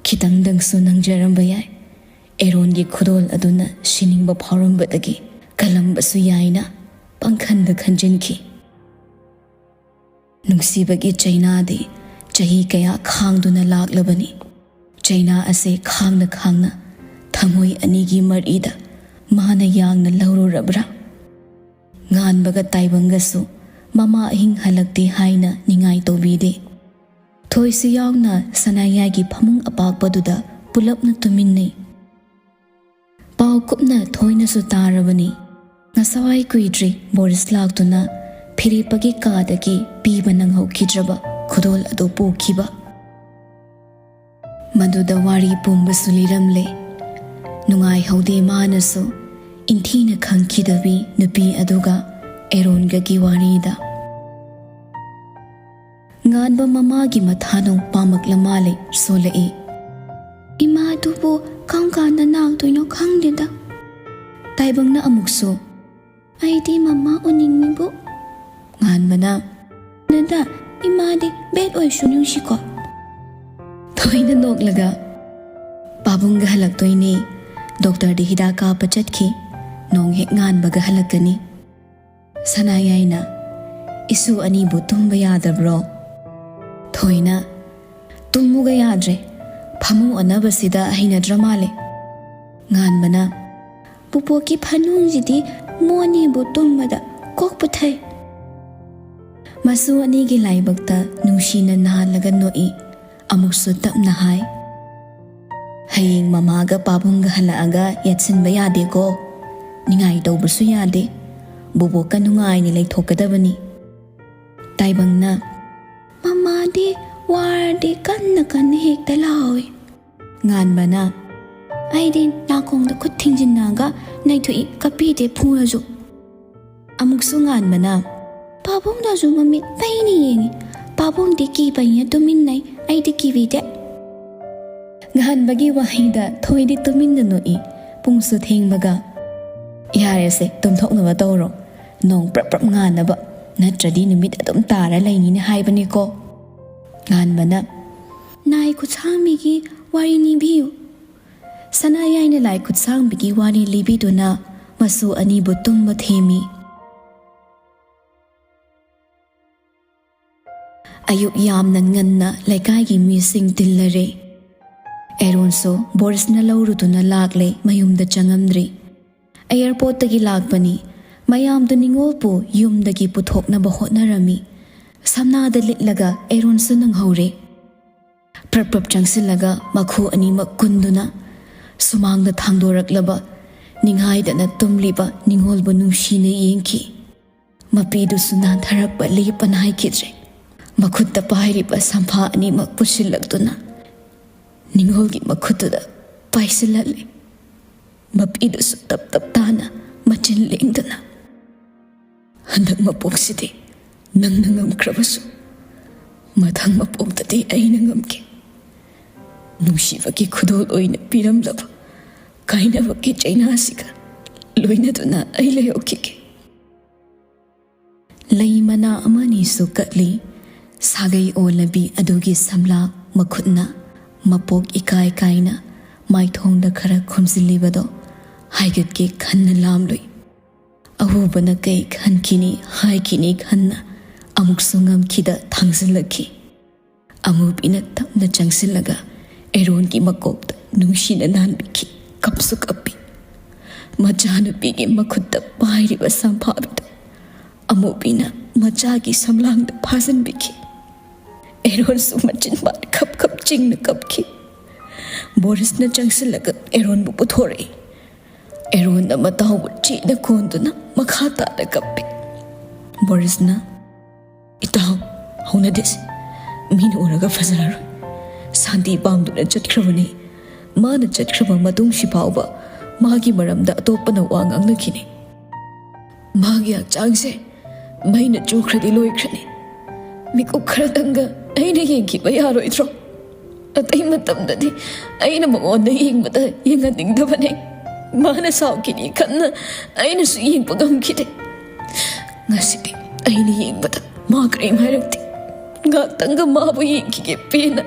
ꯈꯤꯇꯪꯗꯪꯁꯨ ꯅꯪꯖꯔꯝꯕ ꯌꯥꯏ꯫ ꯑꯦꯔꯣꯟꯒꯤ ꯈꯨꯗꯣꯜ ꯑꯗꯨꯅ ꯁꯤꯅꯤꯡꯕ ꯐꯥꯎꯔꯝꯕꯗꯒꯤ ꯀꯜꯂꯝꯕꯁꯨ ꯌꯥꯏꯅ ꯄꯪꯈꯟꯗ ꯈꯟꯖꯤꯟꯈꯤ꯫ ꯅꯨꯡꯁꯤꯕꯒꯤ ꯆꯩꯅꯥꯗꯤ ꯆꯍꯤ ꯀꯌꯥ ꯈꯥꯡꯗꯨꯅ ꯂꯥꯛꯂꯕꯅꯤ꯫ ꯆꯩꯅꯥ ꯑꯁꯤ ꯈꯥꯡꯅ ꯈꯥꯡꯅ ꯊꯃꯣꯏ ꯑꯅꯤꯒꯤ ꯃꯔꯤꯗ ꯃꯥꯅ ꯌꯥꯡꯅ ꯂꯧꯔꯨꯔꯕ꯭ꯔꯥ? ꯉꯥꯟꯕꯒ ꯇꯥꯏꯕꯪꯒꯁꯨ ꯃꯃꯥ ꯑꯍꯤꯡ ꯍꯜꯂꯛꯇꯦ ꯍꯥꯏꯅ ꯅꯤꯡꯉꯥꯏ ꯇꯧꯕꯤꯗꯦ꯫ ꯊꯣꯏꯁꯨ ꯌꯥꯎꯅ ꯁꯅꯥꯌꯥꯏꯒꯤ ꯐꯃꯨꯡ ꯑꯄꯥꯛꯄꯗꯨꯗ ꯄꯨꯂꯞꯅ ꯇꯨꯃꯤꯟꯅꯩ꯫ ꯄꯥꯎ ꯀꯨꯞꯅ ꯊꯣꯏꯅꯁꯨ ꯇꯥꯔꯕꯅꯤ꯫ ꯉꯁꯥꯏ ꯀꯨꯏꯗ꯭ꯔꯤ ꯕꯣꯔꯤꯁ ꯂꯥꯛꯇꯨꯅ ꯐꯤꯔꯦꯞꯄꯒꯤ ꯀꯥꯗꯒꯤ ꯄꯤꯕ ꯅꯪꯍꯧꯈꯤꯗ꯭ꯔꯕ ꯈꯨꯗꯣꯜ ꯑꯗꯨ ꯄꯨꯈꯤꯕ꯫ ꯃꯗꯨꯗ ꯋꯥꯔꯤ ꯄꯨꯝꯕꯁꯨ ꯂꯤꯔꯝꯂꯦ꯫ ꯅꯨꯡꯉꯥꯏꯍꯧꯗꯦ ꯃꯥꯅꯁꯨ ꯏꯟꯊꯤꯅ ꯈꯪꯈꯤꯗꯕꯤ ꯅꯨꯄꯤ ꯑꯗꯨꯒ ꯑꯦꯔꯣꯟꯒꯒꯤ ꯋꯥꯔꯤꯗ꯫ ꯉꯥꯟꯕ ꯃꯃꯥꯒꯤ ꯃꯊꯥꯅꯨꯡ ꯄꯥꯝꯃꯛꯂ ꯃꯥꯜꯂꯦ ꯁꯣꯜꯂꯛꯏ꯫ "ꯏꯃꯥꯗꯨꯕꯨ ꯀꯔꯝ ꯀꯥꯟꯗ ꯅꯥꯗꯣꯏꯅꯣ ꯈꯪꯗꯦꯗ꯫" ꯇꯥꯏꯕꯪꯅ ꯑꯃꯨꯛꯁꯨ, "ꯑꯩꯗꯤ ꯃꯃꯥ ꯎꯅꯤꯡꯉꯤꯕꯨ꯫" ꯉꯥꯟꯕꯅ, "ꯅꯗ, ꯏꯃꯥꯗꯤ ꯕꯦꯠ ꯑꯣꯏꯁꯨ ꯅꯨꯡꯁꯤꯀꯣ꯫" ꯊꯣꯏꯅ ꯅꯣꯛꯂꯒ, "ꯄꯥꯕꯨꯡꯒ ꯍꯜꯂꯛꯇꯣꯏꯅꯦ꯫ ꯗꯣꯛꯇꯔꯗꯤ ꯍꯤꯗꯥꯛ ꯀꯥꯞꯄ ꯆꯠꯈꯤ꯫ ꯅꯣꯡ ꯍꯦꯛ ꯉꯥꯟꯕꯒ ꯍꯜꯂꯛꯀꯅꯤ꯫" ꯁꯅꯥꯌꯥꯏꯅ, "ꯏꯁꯨ ꯑꯅꯤꯕꯨ ꯇꯨꯝꯕ ꯌꯥꯗꯕ꯭ꯔꯣ?" ꯊꯣꯏꯅ, "ꯇꯨꯝꯃꯨꯒ ꯌꯥꯗ꯭ꯔꯦ꯫ ꯐꯃꯨꯡ ꯑꯣꯟꯅꯕꯁꯤꯗ ꯍꯩꯅꯗ꯭ꯔ ꯃꯥꯜꯂꯦ꯫" ꯉꯥꯟꯕꯅ, "ꯄꯨꯄꯣꯛꯀꯤ ꯐꯅꯨꯡꯁꯤꯗꯤ ꯃꯣꯏꯅꯤꯕꯨ ꯇꯨꯝꯕꯗ ꯀꯣꯛ ꯄꯨꯊꯩ꯫" ꯃꯁꯨ ꯑꯅꯤꯒꯤ ꯂꯥꯏꯕꯛꯇ ꯅꯨꯡꯁꯤꯅ ꯅꯥꯜꯂꯒ ꯅꯣꯛꯏ꯫ ꯑꯃꯨꯛꯁꯨ ꯇꯞꯅ ꯍꯥꯏ, "ꯍꯌꯦꯡ ꯃꯃꯥꯒ ꯄꯥꯕꯨꯡꯒ ꯍꯜꯂꯛꯑꯒ ꯌꯥꯠꯁꯤꯟꯕ ꯌꯥꯗꯦꯀꯣ꯫ ꯅꯤꯡꯉꯥꯏ ꯇꯧꯕꯁꯨ ꯌꯥꯗꯦ꯫ ꯕꯣꯕꯣꯛꯀ ꯅꯨꯡꯉꯥꯏꯅ ꯂꯩꯊꯣꯛꯀꯗꯕꯅꯤ꯫" ꯇꯥꯏꯕꯪꯅ, "ꯃꯃꯥꯗꯤ ꯋꯥꯔꯗꯤ ꯀꯟꯅ ꯀꯟꯅ ꯍꯦꯛꯇ ꯂꯥꯎꯏ꯫" ꯉꯥꯟꯕꯅ, "ꯑꯩꯗꯤ ꯅꯥꯀꯣꯡꯗ ꯈꯨꯠ ꯊꯤꯡꯖꯤꯟꯅꯒ ꯅꯩꯊꯣꯛꯏ, ꯀꯞꯄꯤꯗꯦ ꯐꯨꯔꯁꯨ꯫" ꯑꯃꯨꯛꯁꯨ ꯉꯥꯟꯕꯅ, "ꯄꯥꯕꯨꯡꯗꯁꯨ ꯃꯃꯤꯠ ꯄꯩꯅ ꯌꯦꯡꯉꯤ꯫ ꯄꯥꯕꯨꯡꯗꯤ ꯀꯤꯕꯩꯅ ꯇꯨꯃꯤꯟꯅꯩ, ꯑꯩꯗꯤ ꯀꯤꯕꯤꯗꯦ꯫" ꯉꯥꯟꯕꯒꯤ ꯋꯥꯍꯩꯗ ꯊꯣꯏꯗꯤ ꯇꯨꯃꯤꯟꯅ ꯅꯣꯛꯏ꯫ ꯄꯨꯡꯁꯨ ꯊꯦꯡꯕꯒ, "ꯌꯥꯔꯦꯁꯦ, ꯇꯨꯝꯊꯣꯛꯅꯕ ꯇꯧꯔꯣ꯫ ꯅꯣꯡ ꯄ꯭ꯔꯞ ꯄ꯭ꯔꯞ ꯉꯥꯟꯅꯕ, ꯅꯠꯇ꯭ꯔꯗꯤ ꯅꯨꯃꯤꯠ ꯑꯗꯨꯝ ꯇꯥꯔ ꯂꯩꯅꯤꯅ ꯍꯥꯏꯕꯅꯤꯀꯣ꯫" ꯉꯥꯟꯕꯅ, "ꯅꯥꯏ ꯈꯨꯠꯁꯥꯡꯕꯤꯒꯤ ꯋꯥꯔꯤ ꯅꯤꯕꯤꯌꯨ꯫" ꯁꯅꯥꯌꯥꯏꯅ ꯂꯥꯏ ꯈꯨꯠꯁꯥꯡꯕꯤꯒꯤ ꯋꯥꯔꯤ ꯂꯤꯕꯤꯗꯨꯅ ꯃꯁꯨ ꯑꯅꯤꯕꯨ ꯇꯨꯝꯕ ꯊꯦꯝꯃꯤ꯫ ꯑꯌꯨꯛ ꯌꯥꯝꯅ ꯉꯟꯅ ꯂꯩꯀꯥꯏꯒꯤ ꯃꯤꯁꯤꯡ ꯇꯤꯜꯂꯔꯦ꯫ ꯑꯦꯔꯣꯟꯁꯨ ꯕꯣꯔꯤꯁꯅ ꯂꯧꯔꯨꯗꯨꯅ ꯂꯥꯛꯂꯦ, ꯃꯌꯨꯝꯗ ꯆꯪꯉꯝꯗ꯭ꯔꯤ꯫ ꯑꯦꯌꯔꯄꯣꯔꯠꯇꯒꯤ ꯂꯥꯛꯄꯅꯤ꯫ ꯃꯌꯥꯝꯗꯨ ꯅꯤꯉꯣꯜꯕꯨ ꯌꯨꯝꯗꯒꯤ ꯄꯨꯊꯣꯛꯅꯕ ꯍꯣꯠꯅꯔꯝꯃꯤ꯫ ꯁꯝꯅꯥꯗ ꯂꯤꯠꯂꯒ ꯑꯦꯔꯣꯟꯁꯨ ꯅꯪꯍꯧꯔꯦ꯫ ꯄ꯭ꯔꯞ ꯄ꯭ꯔꯞ ꯆꯪꯁꯤꯜꯂꯒ ꯃꯈꯨ ꯑꯅꯤꯃꯛ ꯀꯨꯟꯗꯨꯅ ꯁꯨꯃꯥꯡꯗ ꯊꯥꯡꯗꯣꯔꯛꯂꯕ ꯅꯤꯡꯍꯥꯏꯗꯅ ꯇꯨꯝꯂꯤꯕ ꯅꯤꯉꯣꯜꯕꯨ ꯅꯨꯡꯁꯤꯅ ꯌꯦꯡꯈꯤ꯫ ꯃꯄꯤꯗꯨꯁꯨ ꯅꯥꯟꯊꯔꯛꯄ ꯂꯦꯞꯄ ꯅꯥꯏꯈꯤꯗ꯭ꯔꯦ꯫ ꯃꯈꯨꯠꯇ ꯄꯥꯏꯔꯤꯕ ꯁꯝꯐꯥ ꯑꯅꯤꯃꯛ ꯄꯨꯁꯤꯜꯂꯛꯇꯨꯅ ꯅꯤꯉꯣꯜꯒꯤ ꯃꯈꯨꯠꯇꯨꯗ ꯄꯥꯏꯁꯤꯜꯍꯜꯂꯦ꯫ ꯃꯄꯤꯗꯨꯁꯨ ꯇꯞ ꯇꯞ ꯇꯥꯅ ꯃꯆꯤꯟ ꯂꯦꯡꯗꯅ, "ꯍꯟꯗꯛ ꯃꯄꯣꯛꯁꯤꯗꯤ ꯅꯪꯅ ꯉꯝꯈ꯭ꯔꯕꯁꯨ, ꯃꯊꯪ ꯃꯄꯣꯛꯇꯗꯤ ꯑꯩꯅ ꯉꯝꯒꯦ꯫ ꯅꯨꯡꯁꯤꯕꯒꯤ ꯈꯨꯗꯣꯜ ꯑꯣꯏꯅ ꯄꯤꯔꯝꯂꯕ ꯀꯥꯏꯅꯕꯒꯤ ꯆꯩꯅꯥꯁꯤꯒ ꯂꯣꯏꯅꯗꯨꯅ ꯑꯩ ꯂꯩꯍꯧꯈꯤꯒꯦ"꯫ ꯂꯩ ꯃꯅꯥ ꯑꯃꯅꯤꯁꯨ ꯀꯠꯂꯤ꯫ ꯁꯥꯒꯩ ꯑꯣꯜꯂꯕꯤ ꯑꯗꯨꯒꯤ ꯁꯝꯂꯥ ꯃꯈꯨꯠꯅ ꯃꯄꯣꯛ ꯏꯀꯥꯏ ꯀꯥꯏꯅ ꯃꯥꯏꯊꯣꯡꯗ ꯈꯔ ꯈꯨꯝꯖꯤꯜꯂꯤꯕꯗꯣ ꯍꯥꯏꯒꯠꯀꯦ ꯈꯟꯅ ꯂꯥꯝꯂꯨꯏ꯫ ꯑꯍꯨꯕꯅ ꯀꯩ ꯈꯟꯈꯤꯅꯤ ꯍꯥꯏꯈꯤꯅꯤ ꯈꯟꯅ ꯑꯃꯨꯛꯁꯨ ꯉꯝꯈꯤꯗ ꯊꯥꯡꯖꯤꯜꯂꯛꯈꯤ꯫ ꯑꯃꯨꯕꯤꯅ ꯇꯞꯅ ꯆꯪꯁꯤꯜꯂꯒ ꯑꯦꯔꯣꯟꯒꯤ ꯃꯀꯣꯛꯇ ꯅꯨꯡꯁꯤꯅ ꯅꯥꯟꯕꯤꯈꯤ꯫ ꯀꯞꯁꯨ ꯀꯞꯄꯤ꯫ ꯃꯆꯥꯅꯨꯄꯤꯒꯤ ꯃꯈꯨꯠꯇ ꯄꯥꯏꯔꯤꯕ ꯁꯝꯐꯥꯕꯤꯗꯨ ꯑꯃꯨꯕꯤꯅ ꯃꯆꯥꯒꯤ ꯁꯝꯂꯥꯡꯗ ꯐꯥꯖꯤꯟꯕꯤꯈꯤ꯫ ꯑꯦꯔꯣꯟꯁꯨ ꯃꯆꯤꯟ ꯄꯥꯟ ꯈꯞ ꯈꯞ ꯆꯤꯡꯅ ꯀꯞꯈꯤ꯫ ꯕꯣꯔꯤꯁꯅ ꯆꯪꯁꯤꯜꯂꯒ ꯑꯦꯔꯣꯟꯕꯨ ꯄꯨꯊꯣꯔꯛꯏ꯫ ꯑꯦꯔꯣꯟꯅ ꯃꯇꯥꯎꯕꯨ ꯆꯦꯠꯅ ꯀꯣꯟꯗꯨꯅ ꯃꯈꯥ ꯇꯥꯅ ꯀꯞꯄꯤ꯫ ꯕꯣꯔꯤꯁꯅ, "ꯏꯇꯥꯎ, ꯍꯧꯅꯗꯦꯁꯦ꯫ ꯃꯤꯅ ꯎꯔꯒ ꯐꯖꯔꯔꯣꯏ꯫ ꯁꯥꯟꯇꯤ ꯄꯥꯝꯗꯨꯅ ꯆꯠꯈ꯭ꯔꯕꯅꯤ꯫ ꯃꯥꯅ ꯆꯠꯈ꯭ꯔꯕ ꯃꯇꯨꯡꯁꯤ ꯐꯥꯎꯕ ꯃꯥꯒꯤ ꯃꯔꯝꯗ ꯑꯇꯣꯞꯄꯅ ꯋꯥ ꯉꯥꯡꯅꯈꯤꯅꯤ꯫ ꯃꯥꯒꯤ ꯍꯛꯆꯥꯡꯁꯦ ꯃꯩꯅ ꯆꯨꯈ꯭ꯔꯗꯤ ꯂꯣꯏꯈ꯭ꯔꯅꯤ꯫ ꯃꯤꯀꯨꯞ ꯈꯔꯗꯪꯒ ꯑꯩꯅ ꯌꯦꯡꯈꯤꯕ ꯌꯥꯔꯣꯏꯗ꯭ꯔꯣ? ꯑꯇꯩ ꯃꯇꯝꯗꯗꯤ ꯑꯩꯅ ꯃꯉꯣꯟꯗ ꯌꯦꯡꯕꯗ ꯌꯦꯡꯍꯟꯅꯤꯡꯗꯕꯅꯦ꯫ ꯃꯥꯅ ꯁꯥꯎꯈꯤꯅꯤ ꯈꯟꯅ ꯑꯩꯅꯁꯨ ꯌꯦꯡꯕ ꯉꯝꯈꯤꯗꯦ꯫ ꯉꯁꯤꯗꯤ ꯑꯩꯅ ꯌꯦꯡꯕꯗ ꯃꯥ ꯀꯔꯤꯝ ꯍꯥꯏꯔꯛꯇꯦ꯫ ꯉꯥꯛꯇꯪꯒ ꯃꯥꯕꯨ ꯌꯦꯡꯈꯤꯒꯦ ꯄꯦꯟꯅ꯫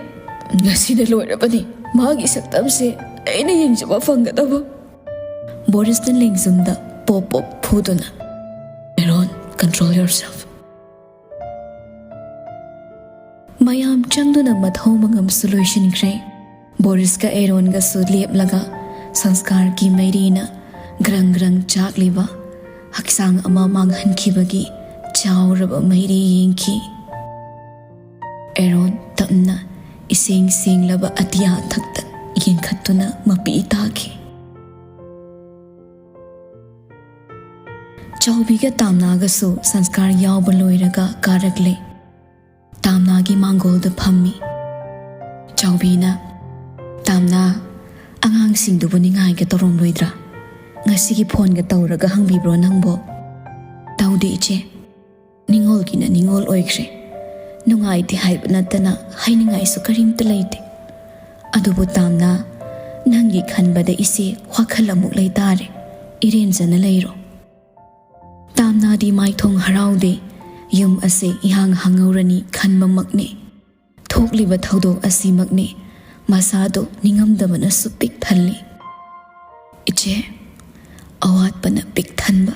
ꯉꯁꯤꯅ ꯂꯣꯏꯔꯕꯅꯤ ꯃꯥꯒꯤ ꯁꯛꯇꯝꯁꯦ ꯑꯩꯅ ꯌꯦꯡꯖꯕ ꯐꯪꯒꯗꯕ"꯫ ꯕꯣꯔꯤꯁꯅ ꯂꯦꯡꯖꯨꯝꯗ ꯄꯣꯞ ꯄꯣꯞ ꯐꯨꯗꯨꯅ, "ꯑꯦꯔꯣꯟ, control yourself"꯫ ꯃꯌꯥꯝ ꯆꯪꯗꯨꯅ ꯃꯊꯧ ꯃꯉꯝꯁꯨ ꯂꯣꯏꯁꯤꯟꯈ꯭ꯔꯦ꯫ ꯕꯣꯔꯤꯁꯀ ꯑꯦꯔꯣꯟꯒꯁꯨ ꯂꯦꯞꯂꯒ ꯁꯪꯁꯀꯥꯔꯒꯤ ꯃꯩꯔꯤꯅ ꯒ꯭ꯔꯪ ꯒ꯭ꯔꯪ ꯆꯥꯛꯂꯤꯕ ꯍꯛꯆꯥꯡ ꯑꯃ ꯃꯥꯡꯍꯟꯈꯤꯕꯒꯤ ꯆꯥꯎꯔꯕ ꯃꯩꯔꯤ ꯌꯦꯡꯈꯤ꯫ ꯑꯦꯔꯣꯟ ꯇꯞꯅ ꯏꯁꯦꯡ ꯁꯦꯡꯂꯕ ꯑꯇꯤꯌꯥ ꯊꯛꯇ ꯌꯦꯡꯈꯠꯇꯨꯅ ꯃꯄꯤ ꯇꯥꯈꯤ꯫ ꯆꯥꯎꯕꯤꯒ ꯇꯥꯝꯅꯥꯒꯁꯨ ꯁꯪꯁꯀꯥꯔ ꯌꯥꯎꯕ ꯂꯣꯏꯔꯒ ꯀꯥꯔꯛꯂꯦ꯫ ꯇꯥꯝꯅꯥꯒꯤ ꯃꯥꯡꯒꯣꯜꯗ ꯐꯝꯃꯤ꯫ ꯆꯥꯎꯕꯤꯅ, "ꯇꯥꯝꯅꯥ, ꯑꯉꯥꯡꯁꯤꯡꯗꯨꯕꯨ ꯅꯤꯡꯉꯥꯏꯒ ꯇꯧꯔꯝꯂꯣꯏꯗ꯭ꯔꯥ? ꯉꯁꯤꯒꯤ ꯐꯣꯟꯒ ꯇꯧꯔꯒ ꯍꯪꯕꯤꯕ꯭ꯔꯣ ꯅꯪꯕꯣ?" "ꯇꯧꯗꯦ ꯏꯆꯦ꯫ ꯅꯤꯡꯉꯣꯜꯒꯤꯅ ꯅꯤꯡꯉꯣꯜ ꯑꯣꯏꯈ꯭ꯔꯦ꯫ ꯅꯨꯡꯉꯥꯏꯇꯦ ꯍꯥꯏꯕ ꯅꯠꯇꯅ ꯍꯥꯏꯅꯤꯡꯉꯥꯏꯁꯨ ꯀꯔꯤꯝꯇ ꯂꯩꯇꯦ꯫ ꯑꯗꯨꯕꯨ ꯇꯥꯝꯅꯥ, ꯅꯪꯒꯤ ꯈꯟꯕꯗ ꯏꯆꯦ ꯋꯥꯈꯜ ꯑꯃꯨꯛ ꯂꯩꯇꯥꯔꯦ꯫ ꯏꯔꯦꯟꯖꯅ ꯂꯩꯔꯣ꯫" ꯇꯥꯝꯅꯥꯗꯤ ꯃꯥꯏꯊꯣꯡ ꯍꯔꯥꯎꯗꯦ꯫ ꯌꯨꯝ ꯑꯁꯤ ꯏꯍꯥꯡ ꯍꯥꯡꯍꯧꯔꯅꯤ ꯈꯟꯕꯃꯛꯅꯤ꯫ ꯊꯣꯛꯂꯤꯕ ꯊꯧꯗꯣꯛ ꯑꯁꯤꯃꯛꯅꯤ ꯃꯁꯥꯗꯨ ꯅꯤꯡꯉꯝꯗꯕꯅꯁꯨ ꯄꯤꯛ ꯊꯜꯂꯤ꯫ "ꯏꯆꯦ, ꯑꯋꯥꯠꯄꯅ ꯄꯤꯛ ꯊꯟꯕ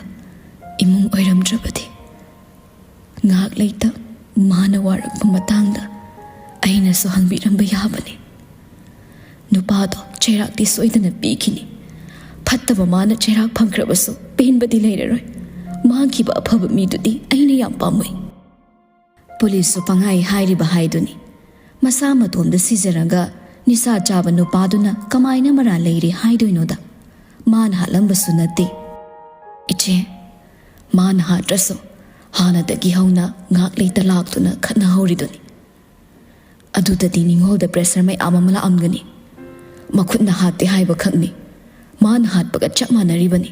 ꯏꯃꯨꯡ ꯑꯣꯏꯔꯝꯗ꯭ꯔꯕꯗꯤ ꯉꯥꯏꯍꯥꯛ ꯂꯩꯇ ꯃꯥꯅ ꯋꯥꯔꯛꯄ ꯃꯇꯥꯡꯗ ꯑꯩꯅꯁꯨ ꯍꯪꯕꯤꯔꯝꯕ ꯌꯥꯕꯅꯤ꯫ ꯅꯨꯄꯥꯗꯣ ꯆꯩꯔꯥꯛꯇꯤ ꯁꯣꯏꯗꯅ ꯄꯤꯈꯤꯅꯤ꯫ ꯐꯠꯇꯕ ꯃꯥꯅ ꯆꯩꯔꯥꯛ ꯐꯪꯈ꯭ꯔꯕꯁꯨ ꯄꯦꯟꯕꯗꯤ ꯂꯩꯔꯔꯣꯏ꯫ ꯃꯥꯡꯈꯤꯕ ꯑꯐꯕ ꯃꯤꯗꯨꯗꯤ ꯑꯩꯅ ꯌꯥꯝ ꯄꯥꯝꯃꯨꯏ꯫" ꯄꯨꯂꯤꯁꯁꯨ ꯄꯪꯍꯥꯏ ꯍꯥꯏꯔꯤꯕ ꯍꯥꯏꯗꯨꯅꯤ꯫ ꯃꯁꯥ ꯃꯇꯣꯝꯗ ꯁꯤꯖꯔꯒ ꯅꯤꯁꯥ ꯆꯥꯕ ꯅꯨꯄꯥꯗꯨꯅ ꯀꯃꯥꯏꯅ ꯃꯔꯥꯜ ꯂꯩꯔꯦ ꯍꯥꯏꯗꯣꯏꯅꯣꯗ? ꯃꯥꯅ ꯍꯥꯠꯂꯝꯕꯁꯨ ꯅꯠꯇꯦ꯫ "ꯏꯆꯦ, ꯃꯥꯅ ꯍꯥꯠꯇ꯭ꯔꯁꯨ ꯍꯥꯟꯅꯗꯒꯤ ꯍꯧꯅ ꯉꯥꯛ ꯂꯩꯇ ꯂꯥꯛꯇꯨꯅ ꯈꯠꯅꯍꯧꯔꯤꯗꯨꯅꯤ꯫ ꯑꯗꯨꯗꯗꯤ ꯅꯤꯡꯉꯣꯜꯗ pressure ꯃꯌꯥꯝ ꯑꯃ ꯂꯥꯛꯑꯝꯒꯅꯤ꯫ ꯃꯈꯨꯠꯅ ꯍꯥꯠꯇꯦ ꯍꯥꯏꯕ ꯈꯛꯅꯤ꯫ ꯃꯥꯅ ꯍꯥꯠꯄꯒ ꯆꯞ ꯃꯥꯟꯅꯔꯤꯕꯅꯤ꯫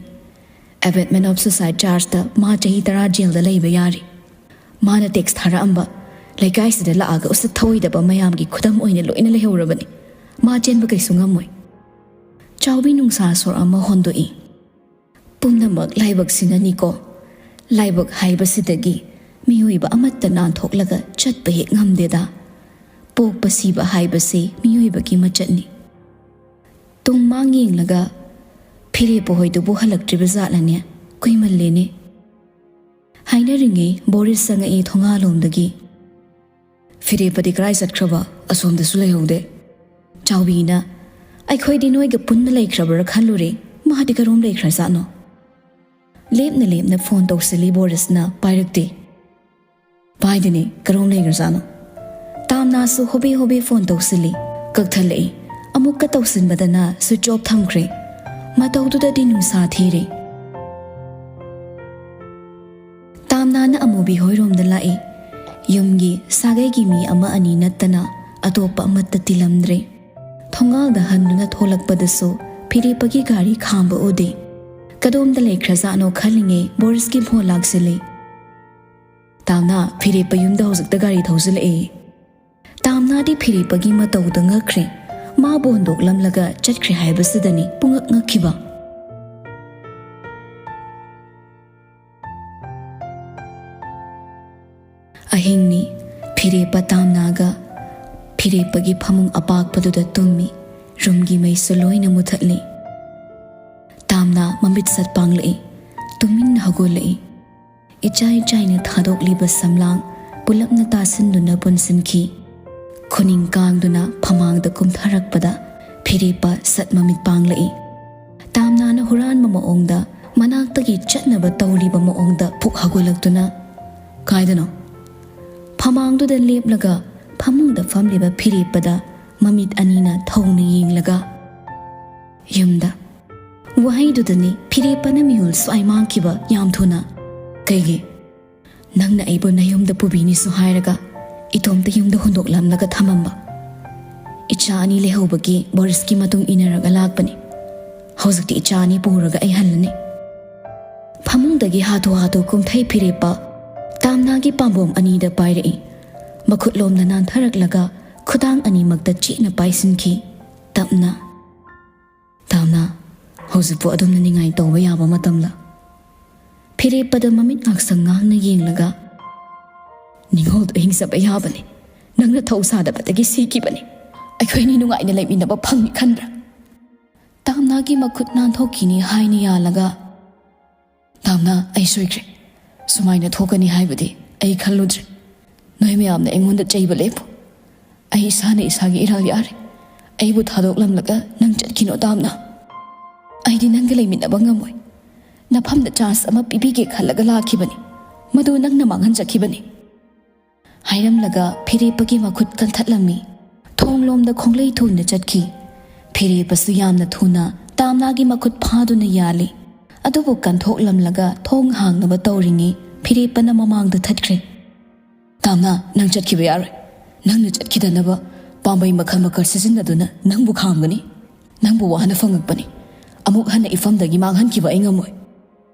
Abetment of suicide chargeꯇ ꯃꯥ ꯆꯍꯤ ꯇꯔꯥ jailꯗ ꯂꯩꯕ ꯌꯥꯔꯤ꯫ ꯃꯥꯅ text ꯊꯥꯔꯛꯑꯝꯕ ꯂꯩꯀꯥꯏꯁꯤꯗ ꯂꯥꯛꯑꯒ ꯎꯁꯤꯠ ꯊꯑꯣꯏꯗꯕ ꯃꯌꯥꯝꯒꯤ ꯈꯨꯗꯝ ꯑꯣꯏꯅ ꯂꯣꯏꯅ ꯂꯩꯍꯧꯔꯕꯅꯤ꯫ ꯃꯥ ꯆꯦꯟꯕ ꯀꯩꯁꯨ ꯉꯝꯃꯣꯏ꯫" ꯆꯥꯎꯕꯤ ꯅꯨꯡꯁꯥ ꯁꯣꯔ ꯑꯃ ꯍꯣꯟꯗꯣꯛꯏ꯫ "ꯄꯨꯝꯅꯃꯛ ꯂꯥꯏꯕꯛꯁꯤꯅꯅꯤꯀꯣ꯫ ꯂꯥꯏꯕꯛ ꯍꯥꯏꯕꯁꯤꯗꯒꯤ ꯃꯤꯑꯣꯏꯕ ꯑꯃꯠꯇ ꯅꯥꯟꯊꯣꯛꯂꯒ ꯆꯠꯄ ꯍꯦꯛ ꯉꯝꯗꯦꯗ꯫ ꯄꯣꯛꯄ ꯁꯤꯕ ꯍꯥꯏꯕꯁꯤ ꯃꯤꯑꯣꯏꯕꯒꯤ ꯃꯆꯠꯅꯤ꯫" ꯇꯨꯡ ꯃꯥꯡ ꯌꯦꯡꯂꯒ, "ꯐꯤꯔꯦꯞꯄ ꯍꯣꯏꯗꯨꯕꯨ ꯍꯜꯂꯛꯇ꯭ꯔꯤꯕ ꯖꯥꯠꯂꯅꯦ? ꯀꯨꯏꯃꯜꯂꯦꯅꯦ꯫" ꯍꯥꯏꯅꯔꯤꯉꯩ ꯕꯣꯔꯤꯁ ꯆꯪꯉꯛꯏ ꯊꯣꯡꯒꯥꯜꯂꯣꯝꯗꯒꯤ꯫ "ꯐꯤꯔꯦꯞꯄꯗꯤ ꯀꯔꯥꯏ ꯆꯠꯈ꯭ꯔꯕ? ꯑꯁꯣꯝꯗꯁꯨ ꯂꯩꯍꯧꯗꯦ꯫" ꯆꯥꯎꯕꯤꯅ, "ꯑꯩꯈꯣꯏꯗꯤ ꯅꯣꯏꯒ ꯄꯨꯟꯅ ꯂꯩꯈ꯭ꯔꯕ꯭ꯔꯥ ꯈꯜꯂꯨꯔꯦ, ꯃꯥꯗꯤ ꯀꯔꯣꯝ ꯂꯩꯈ꯭ꯔꯖꯥꯠꯅꯣ?" ꯂꯦꯞꯅ ꯂꯦꯞꯅ ꯐꯣꯟ ꯇꯧꯁꯤꯜꯂꯤ ꯕꯣꯔꯤꯁꯅ, ꯄꯥꯏꯔꯛꯇꯦ꯫ ꯄꯥꯏꯗꯅꯦ, ꯀꯔꯣꯝ ꯂꯩꯈ꯭ꯔꯖꯥꯠꯅꯣ? ꯇꯥꯝꯅꯥꯁꯨ ꯍꯣꯕꯦ ꯍꯣꯕꯦ ꯐꯣꯟ ꯇꯧꯁꯤꯜꯂꯤ, ꯀꯛꯊꯠꯂꯛꯏ꯫ ꯑꯃꯨꯛꯀ ꯇꯧꯁꯤꯟꯕꯗꯅ ꯁ꯭ꯋꯤꯆ ꯑꯣꯐ ꯊꯝꯈ꯭ꯔꯦ꯫ ꯃꯇꯧꯗꯨꯗꯗꯤ ꯅꯨꯡꯁꯥ ꯊꯤꯔꯦ꯫ ꯇꯥꯝꯅꯥꯅ ꯑꯃꯨꯕꯤ ꯍꯣꯏꯔꯣꯝꯗ ꯂꯥꯛꯏ꯫ ꯌꯨꯝꯒꯤ ꯁꯥꯒꯩꯒꯤ ꯃꯤ ꯑꯃ ꯑꯅꯤ ꯅꯠꯇꯅ ꯑꯇꯣꯞꯄ ꯑꯃꯠꯇ ꯇꯤꯜꯂꯝꯗ꯭ꯔꯦ꯫ ꯊꯣꯡꯒꯥꯜꯗ ꯍꯟꯗꯨꯅ ꯊꯣꯛꯂꯛꯄꯗꯁꯨ ꯐꯤꯔꯦꯞꯄꯒꯤ ꯒꯥꯔꯤ ꯈꯥꯝꯕ ꯎꯗꯦ꯫ ꯀꯗꯣꯝꯗ ꯂꯩꯈ꯭ꯔꯖꯥꯠꯅꯣ ꯈꯜꯂꯤꯉꯩ ꯕꯣꯔꯤꯁꯀꯤ ꯐꯣꯟ ꯂꯥꯛꯁꯤꯜꯂꯤ꯫ "ꯇꯥꯝꯅꯥ, ꯐꯤꯔꯦꯞꯄ ꯌꯨꯝꯗ ꯍꯧꯖꯤꯛꯇ ꯒꯥꯔꯤ ꯊꯧꯖꯤꯜꯂꯛꯑꯦ꯫" ꯇꯥꯝꯅꯥꯗꯤ ꯐꯤꯔꯦꯞꯄꯒꯤ ꯃꯇꯧꯗ ꯉꯛꯈ꯭ꯔꯦ꯫ ꯃꯥꯕꯨ ꯍꯨꯟꯗꯣꯛꯂꯝꯂꯒ ꯆꯠꯈ꯭ꯔꯦ ꯍꯥꯏꯕꯁꯤꯗꯅꯤ ꯄꯨꯡꯉꯛ ꯉꯛꯈꯤꯕ꯫ ꯑꯍꯤꯡꯅꯤ꯫ ꯐꯤꯔꯦꯞꯄ ꯇꯥꯝꯅꯥꯒ ꯐꯤꯔꯦꯞꯄꯒꯤ ꯐꯃꯨꯡ ꯑꯄꯥꯛꯄꯗꯨꯗ ꯇꯨꯝꯃꯤ꯫ ꯔꯨꯝꯒꯤ ꯃꯩꯁꯨ ꯂꯣꯏꯅ ꯃꯨꯊꯠꯂꯤ꯫ ꯇꯥꯝꯅꯥ ꯃꯃꯤꯠ ꯁꯠ ꯄꯥꯡꯂꯛꯏ꯫ ꯇꯨꯃꯤꯟꯅ ꯍꯧꯒꯠꯂꯛꯏ꯫ ꯏꯆꯥꯏ ꯆꯥꯏꯅ ꯊꯥꯗꯣꯛꯂꯤꯕ ꯁꯝꯂꯥꯡ ꯄꯨꯂꯞꯅ ꯇꯥꯁꯤꯟꯗꯨꯅ ꯄꯨꯟꯁꯤꯟꯈꯤ꯫ ꯈꯨꯅꯤꯡ ꯀꯥꯡꯗꯨꯅ ꯐꯃꯥꯡꯗ ꯀꯨꯝꯊꯔꯛꯄꯗ ꯐꯤꯔꯦꯞꯄ ꯁꯠ ꯃꯃꯤꯠ ꯄꯥꯡꯂꯛꯏ꯫ ꯇꯥꯝꯅꯥꯅ ꯍꯨꯔꯥꯟꯕ ꯃꯑꯣꯡꯗ ꯃꯅꯥꯛꯇꯒꯤ ꯆꯠꯅꯕ ꯇꯧꯔꯤꯕ ꯃꯑꯣꯡꯗ ꯐꯨꯛ ꯍꯧꯒꯠꯂꯛꯇꯨꯅ, "ꯀꯥꯏꯗꯅꯣ?" ꯐꯃꯥꯡꯗꯨꯗ ꯂꯦꯞꯂꯒ ꯐꯃꯨꯡꯗ ꯐꯝꯂꯤꯕ ꯐꯤꯔꯦꯞꯄꯗ ꯃꯃꯤꯠ ꯑꯅꯤꯅ ꯊꯧꯅ ꯌꯦꯡꯂꯒ, "ꯌꯨꯝꯗ꯫" ꯋꯥꯍꯩꯗꯨꯗꯅꯤ ꯐꯤꯔꯦꯞꯄꯅ ꯃꯤꯍꯨꯜ ꯁ꯭ꯋꯥꯏ ꯃꯥꯡꯈꯤꯕ ꯌꯥꯝ ꯊꯨꯅ꯫ "ꯀꯩꯒꯤ?" "ꯅꯪꯅ ꯑꯩꯕꯨ ꯅꯌꯨꯝꯗ ꯄꯨꯕꯤꯅꯤꯁꯨ ꯍꯥꯏꯔꯒ ꯏꯇꯣꯝꯇ ꯌꯨꯝꯗ ꯍꯨꯟꯗꯣꯛꯂꯝꯂꯒ ꯊꯝꯃꯝꯕ꯫ ꯏꯆꯥ ꯑꯅꯤ ꯂꯩꯍꯧꯕꯒꯤ ꯕꯣꯔꯤꯁꯀꯤ ꯃꯇꯨꯡ ꯏꯟꯅꯔꯒ ꯂꯥꯛꯄꯅꯤ꯫ ꯍꯧꯖꯤꯛꯇꯤ ꯏꯆꯥ ꯑꯅꯤ ꯄꯨꯔꯒ ꯑꯩ ꯍꯜꯂꯅꯤ꯫" ꯐꯃꯨꯡꯗꯒꯤ ꯍꯥꯊꯨ ꯍꯥꯊꯨ ꯀꯨꯝꯊꯩ ꯐꯤꯔꯦꯞꯄ ꯇꯥꯝꯅꯥꯒꯤ ꯄꯥꯝꯕꯣꯝ ꯑꯅꯤꯗ ꯄꯥꯏꯔꯛꯏ꯫ ꯃꯈꯨꯠꯂꯣꯝꯗ ꯅꯥꯟꯊꯔꯛꯂꯒ ꯈꯨꯗꯥꯡ ꯑꯅꯤꯃꯛꯇ ꯆꯦꯠꯅ ꯄꯥꯏꯁꯤꯟꯈꯤ꯫ ꯇꯞꯅ, "ꯇꯥꯝꯅꯥ, ꯍꯧꯖꯤꯛꯄꯨ ꯑꯗꯨꯝꯅ ꯅꯤꯡꯉꯥꯏ ꯇꯧꯕ ꯌꯥꯕ ꯃꯇꯝꯂ?" ꯐꯤꯔꯦꯞꯄꯗ ꯃꯃꯤꯠ ꯉꯥꯛꯁꯪ ꯉꯥꯡꯅ ꯌꯦꯡꯂꯒ, "ꯅꯤꯡꯉꯣꯜꯗꯣ ꯍꯤꯡꯆꯕ ꯌꯥꯕꯅꯤ꯫ ꯅꯪꯅ ꯊꯧ ꯁꯥꯗꯕꯗꯒꯤ ꯁꯤꯈꯤꯕꯅꯤ꯫ ꯑꯩꯈꯣꯏꯅꯤ ꯅꯨꯡꯉꯥꯏꯅ ꯂꯩꯃꯤꯟꯅꯕ ꯐꯪꯅꯤ ꯈꯟꯕ꯭ꯔꯥ?" ꯇꯥꯝꯅꯥꯒꯤ ꯃꯈꯨꯠ ꯅꯥꯟꯊꯣꯛꯈꯤꯅꯤ ꯍꯥꯏꯅ ꯌꯥꯜꯂꯒ, "ꯇꯥꯝꯅꯥ, ꯑꯩ ꯁꯣꯏꯈ꯭ꯔꯦ꯫ ꯁꯨꯃꯥꯏꯅ ꯊꯣꯛꯀꯅꯤ ꯍꯥꯏꯕꯗꯤ ꯑꯩ ꯈꯜꯂꯨꯗ꯭ꯔꯦ꯫ ꯅꯣꯏ ꯃꯌꯥꯝꯅ ꯑꯩꯉꯣꯟꯗ ꯆꯩꯕ ꯂꯦꯞꯄꯨ꯫ ꯑꯩ ꯏꯁꯥꯅ ꯏꯁꯥꯒꯤ ꯏꯔꯥꯜ ꯌꯥꯔꯦ꯫ "ꯑꯩꯕꯨ ꯊꯥꯗꯣꯛꯂꯝꯂꯒ ꯅꯪ ꯆꯠꯈꯤꯅꯣ, ꯇꯥꯝꯅ꯫ ꯑꯩꯗꯤ ꯅꯪꯒ ꯂꯩꯃꯤꯟꯅꯕ ꯉꯝꯃꯣꯏ꯫ ꯅꯐꯝꯗ ꯆꯥꯟꯁ ꯑꯃ ꯄꯤꯕꯤꯒꯦ ꯈꯜꯂꯒ ꯂꯥꯛꯈꯤꯕꯅꯤ, ꯃꯗꯨ ꯅꯪꯅ ꯃꯥꯡꯍꯟꯖꯈꯤꯕꯅꯤ"꯫ ꯍꯥꯏꯔꯝꯂꯒ ꯐꯤꯔꯦꯞꯄꯒꯤ ꯃꯈꯨꯠ ꯀꯟꯊꯠꯂꯝꯃꯤ꯫ ꯊꯣꯡꯂꯣꯝꯗ ꯈꯣꯡꯂꯩ ꯊꯨꯅ ꯆꯠꯈꯤ꯫ ꯐꯤꯔꯦꯞꯄꯁꯨ ꯌꯥꯝꯅ ꯊꯨꯅ ꯇꯥꯝꯅꯥꯒꯤ ꯃꯈꯨꯠ ꯐꯥꯗꯨꯅ ꯌꯥꯜꯂꯤ꯫ ꯑꯗꯨꯕꯨ ꯀꯟꯊꯣꯛꯂꯝꯂꯒ ꯊꯣꯡ ꯍꯥꯡꯅꯕ ꯇꯧꯔꯤꯉꯩ ꯐꯤꯔꯦꯞꯄꯅ ꯃꯃꯥꯡꯗ ꯊꯠꯈ꯭ꯔꯦ꯫ "ꯇꯥꯝꯅꯥ, ꯅꯪ ꯆꯠꯈꯤꯕ ꯌꯥꯔꯣꯏ꯫ ꯅꯪꯅ ꯆꯠꯈꯤꯗꯅꯕ ꯄꯥꯝꯕꯩ ꯃꯈꯜ ꯃꯈꯜ ꯁꯤꯖꯤꯟꯅꯗꯨꯅ ꯅꯪꯕꯨ ꯈꯥꯝꯒꯅꯤ꯫ ꯅꯪꯕꯨ ꯋꯥꯅ ꯐꯪꯉꯛꯄꯅꯤ꯫ ꯑꯃꯨꯛ ꯍꯟꯅ ꯏꯐꯝꯗꯒꯤ ꯃꯥꯡꯍꯟꯈꯤꯕ ꯑꯩ ꯉꯝꯃꯣꯏ"꯫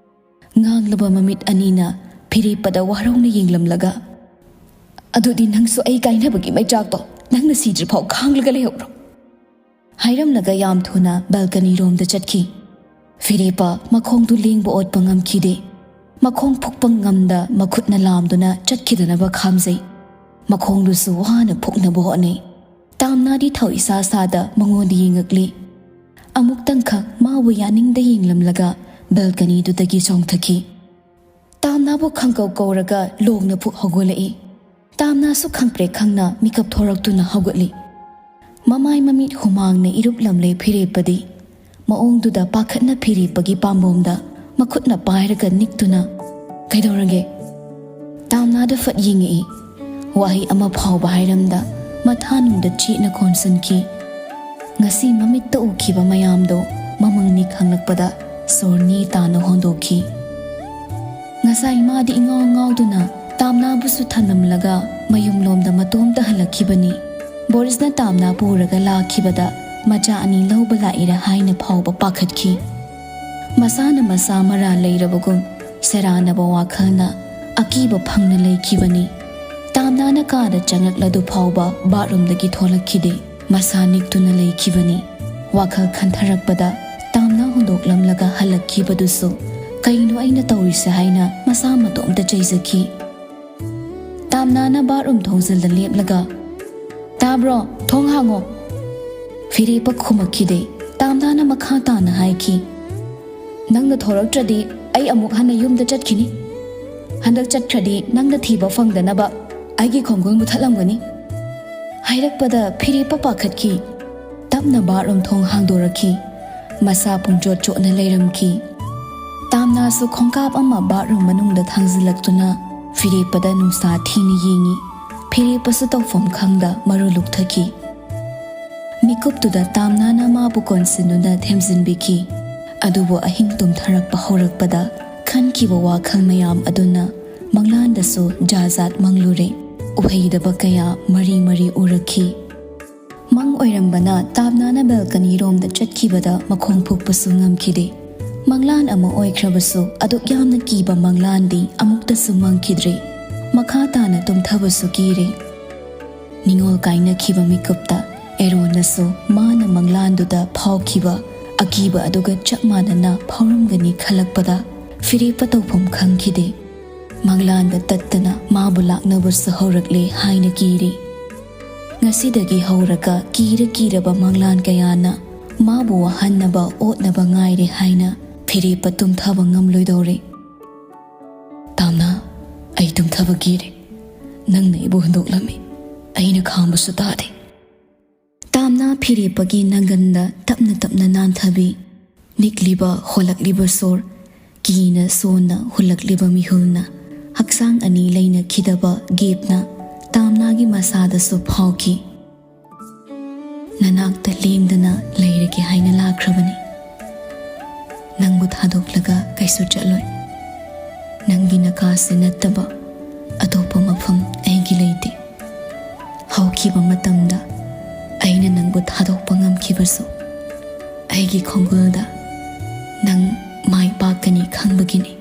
ꯉꯥꯡꯂꯕ ꯃꯃꯤꯠ ꯑꯅꯤꯅ ꯐꯤꯔꯦꯞꯄꯗ ꯋꯥꯔꯧꯅ ꯌꯦꯡꯂꯝꯂꯒ, "ꯑꯗꯨꯗꯤ ꯅꯪꯁꯨ ꯑꯩ ꯀꯥꯏꯅꯕꯒꯤ ꯃꯩꯆꯥꯛꯇꯣ ꯅꯪꯅ ꯁꯤꯗ꯭ꯔꯤꯐꯥꯎ ꯈꯥꯡꯂꯒ ꯂꯩꯍꯧꯔꯣ"꯫ ꯍꯥꯏꯔꯝꯂꯒ ꯌꯥꯝ ꯊꯨꯅ ꯕꯦꯜꯀꯅꯤꯔꯣꯝꯗ ꯆꯠꯈꯤ꯫ ꯐꯤꯔꯦꯞꯄ ꯃꯈꯣꯡꯗꯨ ꯂꯦꯡꯕ ꯑꯣꯠꯄ ꯉꯝꯈꯤꯗꯦ꯫ ꯃꯈꯣꯡ ꯐꯨꯛꯄ ꯉꯝꯗ ꯃꯈꯨꯠꯅ ꯂꯥꯝꯗꯨꯅ ꯆꯠꯈꯤꯗꯅꯕ ꯈꯥꯝꯖꯩ꯫ ꯃꯈꯣꯡꯗꯨꯁꯨ ꯋꯥꯅ ꯐꯨꯛꯅꯕ ꯍꯣꯠꯅꯩ꯫ ꯇꯥꯝꯅꯥꯗꯤ ꯊꯧ ꯏꯁꯥ ꯁꯥꯗ ꯃꯉꯣꯟꯗ ꯌꯦꯡꯉꯛꯂꯤ꯫ ꯑꯃꯨꯛꯇꯪꯈꯛ ꯃꯥꯕꯨ ꯌꯥꯅꯤꯡꯗ ꯌꯦꯡꯂꯝꯂꯒ ꯕꯦꯜꯀꯅꯤꯗꯨꯗꯒꯤ ꯆꯣꯡꯊꯈꯤ꯫ ꯇꯥꯝꯅꯥꯕꯨ ꯈꯪꯀꯧ ꯀꯧꯔꯒ ꯂꯣꯡꯅ ꯐꯨꯛ ꯍꯧꯒꯠꯂꯛꯏ꯫ ꯇꯥꯝꯅꯥꯁꯨ ꯈꯪꯄ꯭ꯔꯦꯛ ꯈꯪꯅ ꯃꯤꯀꯞ ꯊꯣꯔꯛꯇꯨꯅ ꯍꯧꯒꯠꯂꯤ꯫ ꯃꯃꯥꯏ ꯃꯃꯤꯠ ꯍꯨꯃꯥꯡꯅ ꯏꯔꯨꯞꯂꯝꯂꯦ ꯐꯤꯔꯦꯞꯄꯗꯤ꯫ ꯃꯑꯣꯡꯗꯨꯗ ꯄꯥꯈꯠꯅ ꯐꯤꯔꯦꯞꯄꯒꯤ ꯄꯥꯝꯕꯣꯝꯗ ꯃꯈꯨꯠꯅ ꯄꯥꯏꯔꯒ ꯅꯤꯛꯇꯨꯅ, "ꯀꯩꯗꯧꯔꯒꯦ?" ꯇꯥꯝꯅꯥꯗ ꯐꯠ ꯌꯦꯡꯉꯛꯏ꯫ ꯋꯥꯍꯩ ꯑꯃ ꯐꯥꯎꯕ ꯍꯥꯏꯔꯝꯗ ꯃꯊꯥꯅꯨꯡꯗ ꯆꯦꯠꯅ ꯈꯣꯝꯁꯤꯟꯈꯤ꯫ ꯉꯁꯤ ꯃꯃꯤꯠꯇ ꯎꯈꯤꯕ ꯃꯌꯥꯝꯗꯣ ꯃꯃꯪꯅꯤ ꯈꯪꯂꯛꯄꯗ ꯁꯣꯔ ꯅꯤ ꯇꯥꯅ ꯍꯣꯟꯗꯣꯛꯈꯤ꯫ ꯉꯁꯥꯏ ꯃꯥꯗꯤ ꯏꯉꯥꯎ ꯉꯥꯎꯗꯨꯅ ꯇꯥꯝꯅꯥꯕꯨꯁꯨ ꯊꯝꯂꯝꯂꯒ ꯃꯌꯨꯝꯂꯣꯝꯗ ꯃꯇꯣꯝꯇ ꯍꯜꯂꯛꯈꯤꯕꯅꯤ꯫ ꯕꯣꯔꯤꯁꯅ ꯇꯥꯝꯅꯥ ꯄꯨꯔꯒ ꯂꯥꯛꯈꯤꯕꯗ ꯃꯆꯥ ꯑꯅꯤ ꯂꯧꯕ ꯂꯥꯛꯏꯔꯥ ꯍꯥꯏꯅ ꯐꯥꯎꯕ ꯄꯥꯈꯠꯈꯤ꯫ ꯃꯁꯥꯅ ꯃꯁꯥ ꯃꯔꯥꯜ ꯂꯩꯔꯕꯒꯨꯝ ꯁꯦꯔꯥꯟꯅꯕ ꯋꯥꯈꯜꯅ ꯑꯀꯤꯕ ꯐꯪꯅ ꯂꯩꯈꯤꯕꯅꯤ꯫ ꯇꯥꯝꯅꯥꯅ ꯀꯥꯗ ꯆꯪꯂꯛꯂꯗꯨ ꯐꯥꯎꯕ ꯕꯥꯠꯔꯨꯝꯗꯒꯤ ꯊꯣꯛꯂꯛꯈꯤꯗꯦ꯫ ꯃꯁꯥ ꯅꯤꯛꯇꯨꯅ ꯂꯩꯈꯤꯕꯅꯤ꯫ ꯋꯥꯈꯜ ꯈꯟꯊꯔꯛꯄꯗ ꯇꯥꯝꯅꯥ ꯍꯨꯟꯗꯣꯛꯂꯝꯂꯒ ꯍꯜꯂꯛꯈꯤꯕꯗꯨꯁꯨ ꯀꯩꯅꯣ ꯑꯩꯅ ꯇꯧꯔꯤꯁꯦ ꯍꯥꯏꯅ ꯃꯁꯥ ꯃꯇꯣꯝꯇ ꯆꯩꯖꯈꯤ꯫ ꯇꯥꯝꯅꯥꯅ ꯕꯥꯠꯔꯨꯝ ꯊꯣꯡꯖꯤꯜꯗ ꯂꯦꯞꯂꯒ, "ꯇꯥꯕ꯭ꯔꯣ? ꯊꯣꯡ ꯍꯥꯡꯉꯣ!" ꯐꯤꯔꯦꯞꯄ ꯈꯨꯝꯃꯛꯈꯤꯗꯦ꯫ ꯇꯥꯝꯅꯥꯅ ꯃꯈꯥ ꯇꯥꯅ ꯍꯥꯏꯈꯤ, "ꯅꯪꯅ ꯊꯣꯔꯛꯇ꯭ꯔꯗꯤ ꯑꯩ ꯑꯃꯨꯛ ꯍꯟꯅ ꯌꯨꯝꯗ ꯆꯠꯈꯤꯅꯤ꯫ ꯍꯟꯗꯛ ꯆꯠꯈ꯭ꯔꯗꯤ ꯅꯪꯅ ꯊꯤꯕ ꯐꯪꯗꯅꯕ ꯑꯩꯒꯤ ꯈꯣꯡꯒꯨꯜ ꯃꯨꯊꯠꯂꯝꯒꯅꯤ"꯫ ꯍꯥꯏꯔꯛꯄꯗ ꯐꯤꯔꯦꯞꯄ ꯄꯥꯈꯠꯈꯤ꯫ ꯇꯞꯅ ꯕꯥꯠꯔꯨꯝ ꯊꯣꯡ ꯍꯥꯡꯗꯣꯔꯛꯈꯤ꯫ ꯃꯁꯥ ꯄꯨꯡꯆꯣꯠ ꯆꯣꯠꯅ ꯂꯩꯔꯝꯈꯤ꯫ ꯇꯥꯝꯅꯥꯁꯨ ꯈꯣꯡꯀꯥꯞ ꯑꯃ ꯕꯥꯠꯔꯨꯝ ꯃꯅꯨꯡꯗ ꯊꯥꯡꯖꯤꯜꯂꯛꯇꯨꯅ ꯐꯤꯔꯦꯞꯄꯗ ꯅꯨꯡꯁꯥ ꯊꯤꯅ ꯌꯦꯡꯉꯤ꯫ ꯐꯤꯔꯦꯞꯄꯁꯨ ꯇꯧꯐꯝ ꯈꯪꯗ ꯃꯔꯨ ꯂꯨꯛꯊꯈꯤ꯫ ꯃꯤꯀꯨꯞꯇꯨꯗ ꯇꯥꯝꯅꯥꯅ ꯃꯥꯕꯨ ꯀꯣꯟꯁꯤꯟꯗꯨꯅ ꯊꯦꯝꯖꯤꯟꯕꯤꯈꯤ꯫ ꯑꯗꯨꯕꯨ ꯑꯍꯤꯡ ꯇꯨꯝꯊꯔꯛꯄ ꯍꯧꯔꯛꯄꯗ ꯈꯟꯈꯤꯕ ꯋꯥꯈꯜ ꯃꯌꯥꯝ ꯑꯗꯨꯅ ꯃꯪꯂꯥꯟꯗꯁꯨ ꯖꯥꯠ ꯖꯥꯠ ꯃꯪꯂꯨꯔꯦ꯫ ꯎꯍꯩꯗꯕ ꯀꯌꯥ ꯃꯔꯤ ꯃꯔꯤ ꯎꯔꯛꯈꯤ꯫ ꯃꯪ ꯑꯣꯏꯔꯝꯕꯅ ꯇꯥꯝꯅꯥꯅ ꯕꯦꯜꯀꯅꯤꯔꯣꯝꯗ ꯆꯠꯈꯤꯕꯗ ꯃꯈꯣꯡ ꯐꯨꯛꯄꯁꯨ ꯉꯝꯈꯤꯗꯦ꯫ ꯃꯪꯂꯥꯟ ꯑꯃ ꯑꯣꯏꯈ꯭ꯔꯕꯁꯨ ꯑꯗꯨꯛ ꯌꯥꯝꯅ ꯀꯤꯕ ꯃꯪꯂꯥꯟꯗꯤ ꯑꯃꯨꯛꯇꯁꯨ ꯃꯪꯈꯤꯗ꯭ꯔꯤ꯫ ꯃꯈꯥ ꯇꯥꯅ ꯇꯨꯝꯊꯕꯁꯨ ꯀꯤꯔꯦ꯫ ꯅꯤꯉꯣꯜ ꯀꯥꯏꯅꯈꯤꯕ ꯃꯤꯀꯨꯞꯇ ꯑꯦꯔꯣꯟꯅꯁꯨ ꯃꯥꯅ ꯃꯪꯂꯥꯟꯗꯨꯗ ꯐꯥꯎꯈꯤꯕ ꯑꯀꯤꯕ ꯑꯗꯨꯒ ꯆꯞ ꯃꯥꯟꯅꯅ ꯐꯥꯎꯔꯝꯒꯅꯤ ꯈꯜꯂꯛꯄꯗ ꯐꯤꯔꯦꯞꯄ ꯇꯧꯐꯝ ꯈꯪꯈꯤꯗꯦ꯫ ꯃꯪꯂꯥꯟꯗ ꯇꯠꯇꯅ ꯃꯥꯕꯨ ꯂꯥꯛꯅꯕꯁꯨ ꯍꯧꯔꯛꯂꯦ ꯍꯥꯏꯅ ꯀꯤꯔꯤ꯫ ꯉꯁꯤꯗꯒꯤ ꯍꯧꯔꯒ ꯀꯤꯔ ꯀꯤꯔꯕ ꯃꯪꯂꯥꯟ ꯀꯌꯥꯅ ꯃꯥꯕꯨ ꯋꯥꯍꯟꯅꯕ ꯑꯣꯠꯅꯕ ꯉꯥꯏꯔꯦ ꯍꯥꯏꯅ ꯐꯤꯔꯦꯞꯄ ꯇꯨꯝꯊꯕ ꯉꯝꯂꯣꯏꯗꯧꯔꯦ꯫ "ꯇꯥꯝꯅꯥ, ꯑꯩ ꯇꯨꯝꯊꯕ ꯀꯤꯔꯦ꯫ ꯅꯪꯅ ꯑꯩꯕꯨ ꯍꯨꯟꯗꯣꯛꯂꯝꯃꯤ꯫ ꯑꯩꯅ ꯈꯥꯡꯕꯁꯨ ꯇꯥꯗꯦ꯫" ꯇꯥꯝꯅꯥ ꯐꯤꯔꯦꯞꯄꯒꯤ ꯅꯪꯒꯟꯗ ꯇꯞꯅ ꯇꯞꯅ ꯅꯥꯟꯊꯕꯤ꯫ ꯅꯤꯛꯂꯤꯕ, ꯍꯣꯜꯂꯛꯂꯤꯕ ꯁꯣꯔ, ꯀꯤꯅ ꯁꯣꯟꯅ ꯍꯨꯜꯂꯛꯂꯤꯕ ꯃꯤꯍꯨꯜꯅ, ꯍꯛꯆꯥꯡ ꯑꯅꯤ ꯂꯩꯅꯈꯤꯗꯕ ꯒꯦꯞꯅ ꯇꯥꯝꯅꯥꯒꯤ ꯃꯁꯥꯗꯁꯨ ꯐꯥꯎꯈꯤ꯫ "ꯅꯅꯥꯛꯇ ꯂꯦꯡꯗꯅ ꯂꯩꯔꯒꯦ ꯍꯥꯏꯅ ꯂꯥꯛꯈ꯭ꯔꯕꯅꯤ꯫ ꯅꯪꯕꯨ ꯊꯥꯗꯣꯛꯂꯒ ꯀꯩꯁꯨ ꯆꯠꯂꯣꯏ꯫ ꯅꯪꯒꯤ ꯅꯀꯥꯁꯦ ꯅꯠꯇꯕ ꯑꯇꯣꯞꯄ ꯃꯐꯝ ꯑꯩꯒꯤ ꯂꯩꯇꯦ꯫ ꯍꯧꯈꯤꯕ ꯃꯇꯝꯗ ꯑꯩꯅ ꯅꯪꯕꯨ ꯊꯥꯗꯣꯛꯄ ꯉꯝꯈꯤꯕꯁꯨ ꯑꯩꯒꯤ ꯈꯣꯡꯒꯨꯜꯗ ꯅꯪ ꯃꯥꯏ ꯄꯥꯛꯀꯅꯤ ꯈꯪꯕꯒꯤꯅꯤ꯫"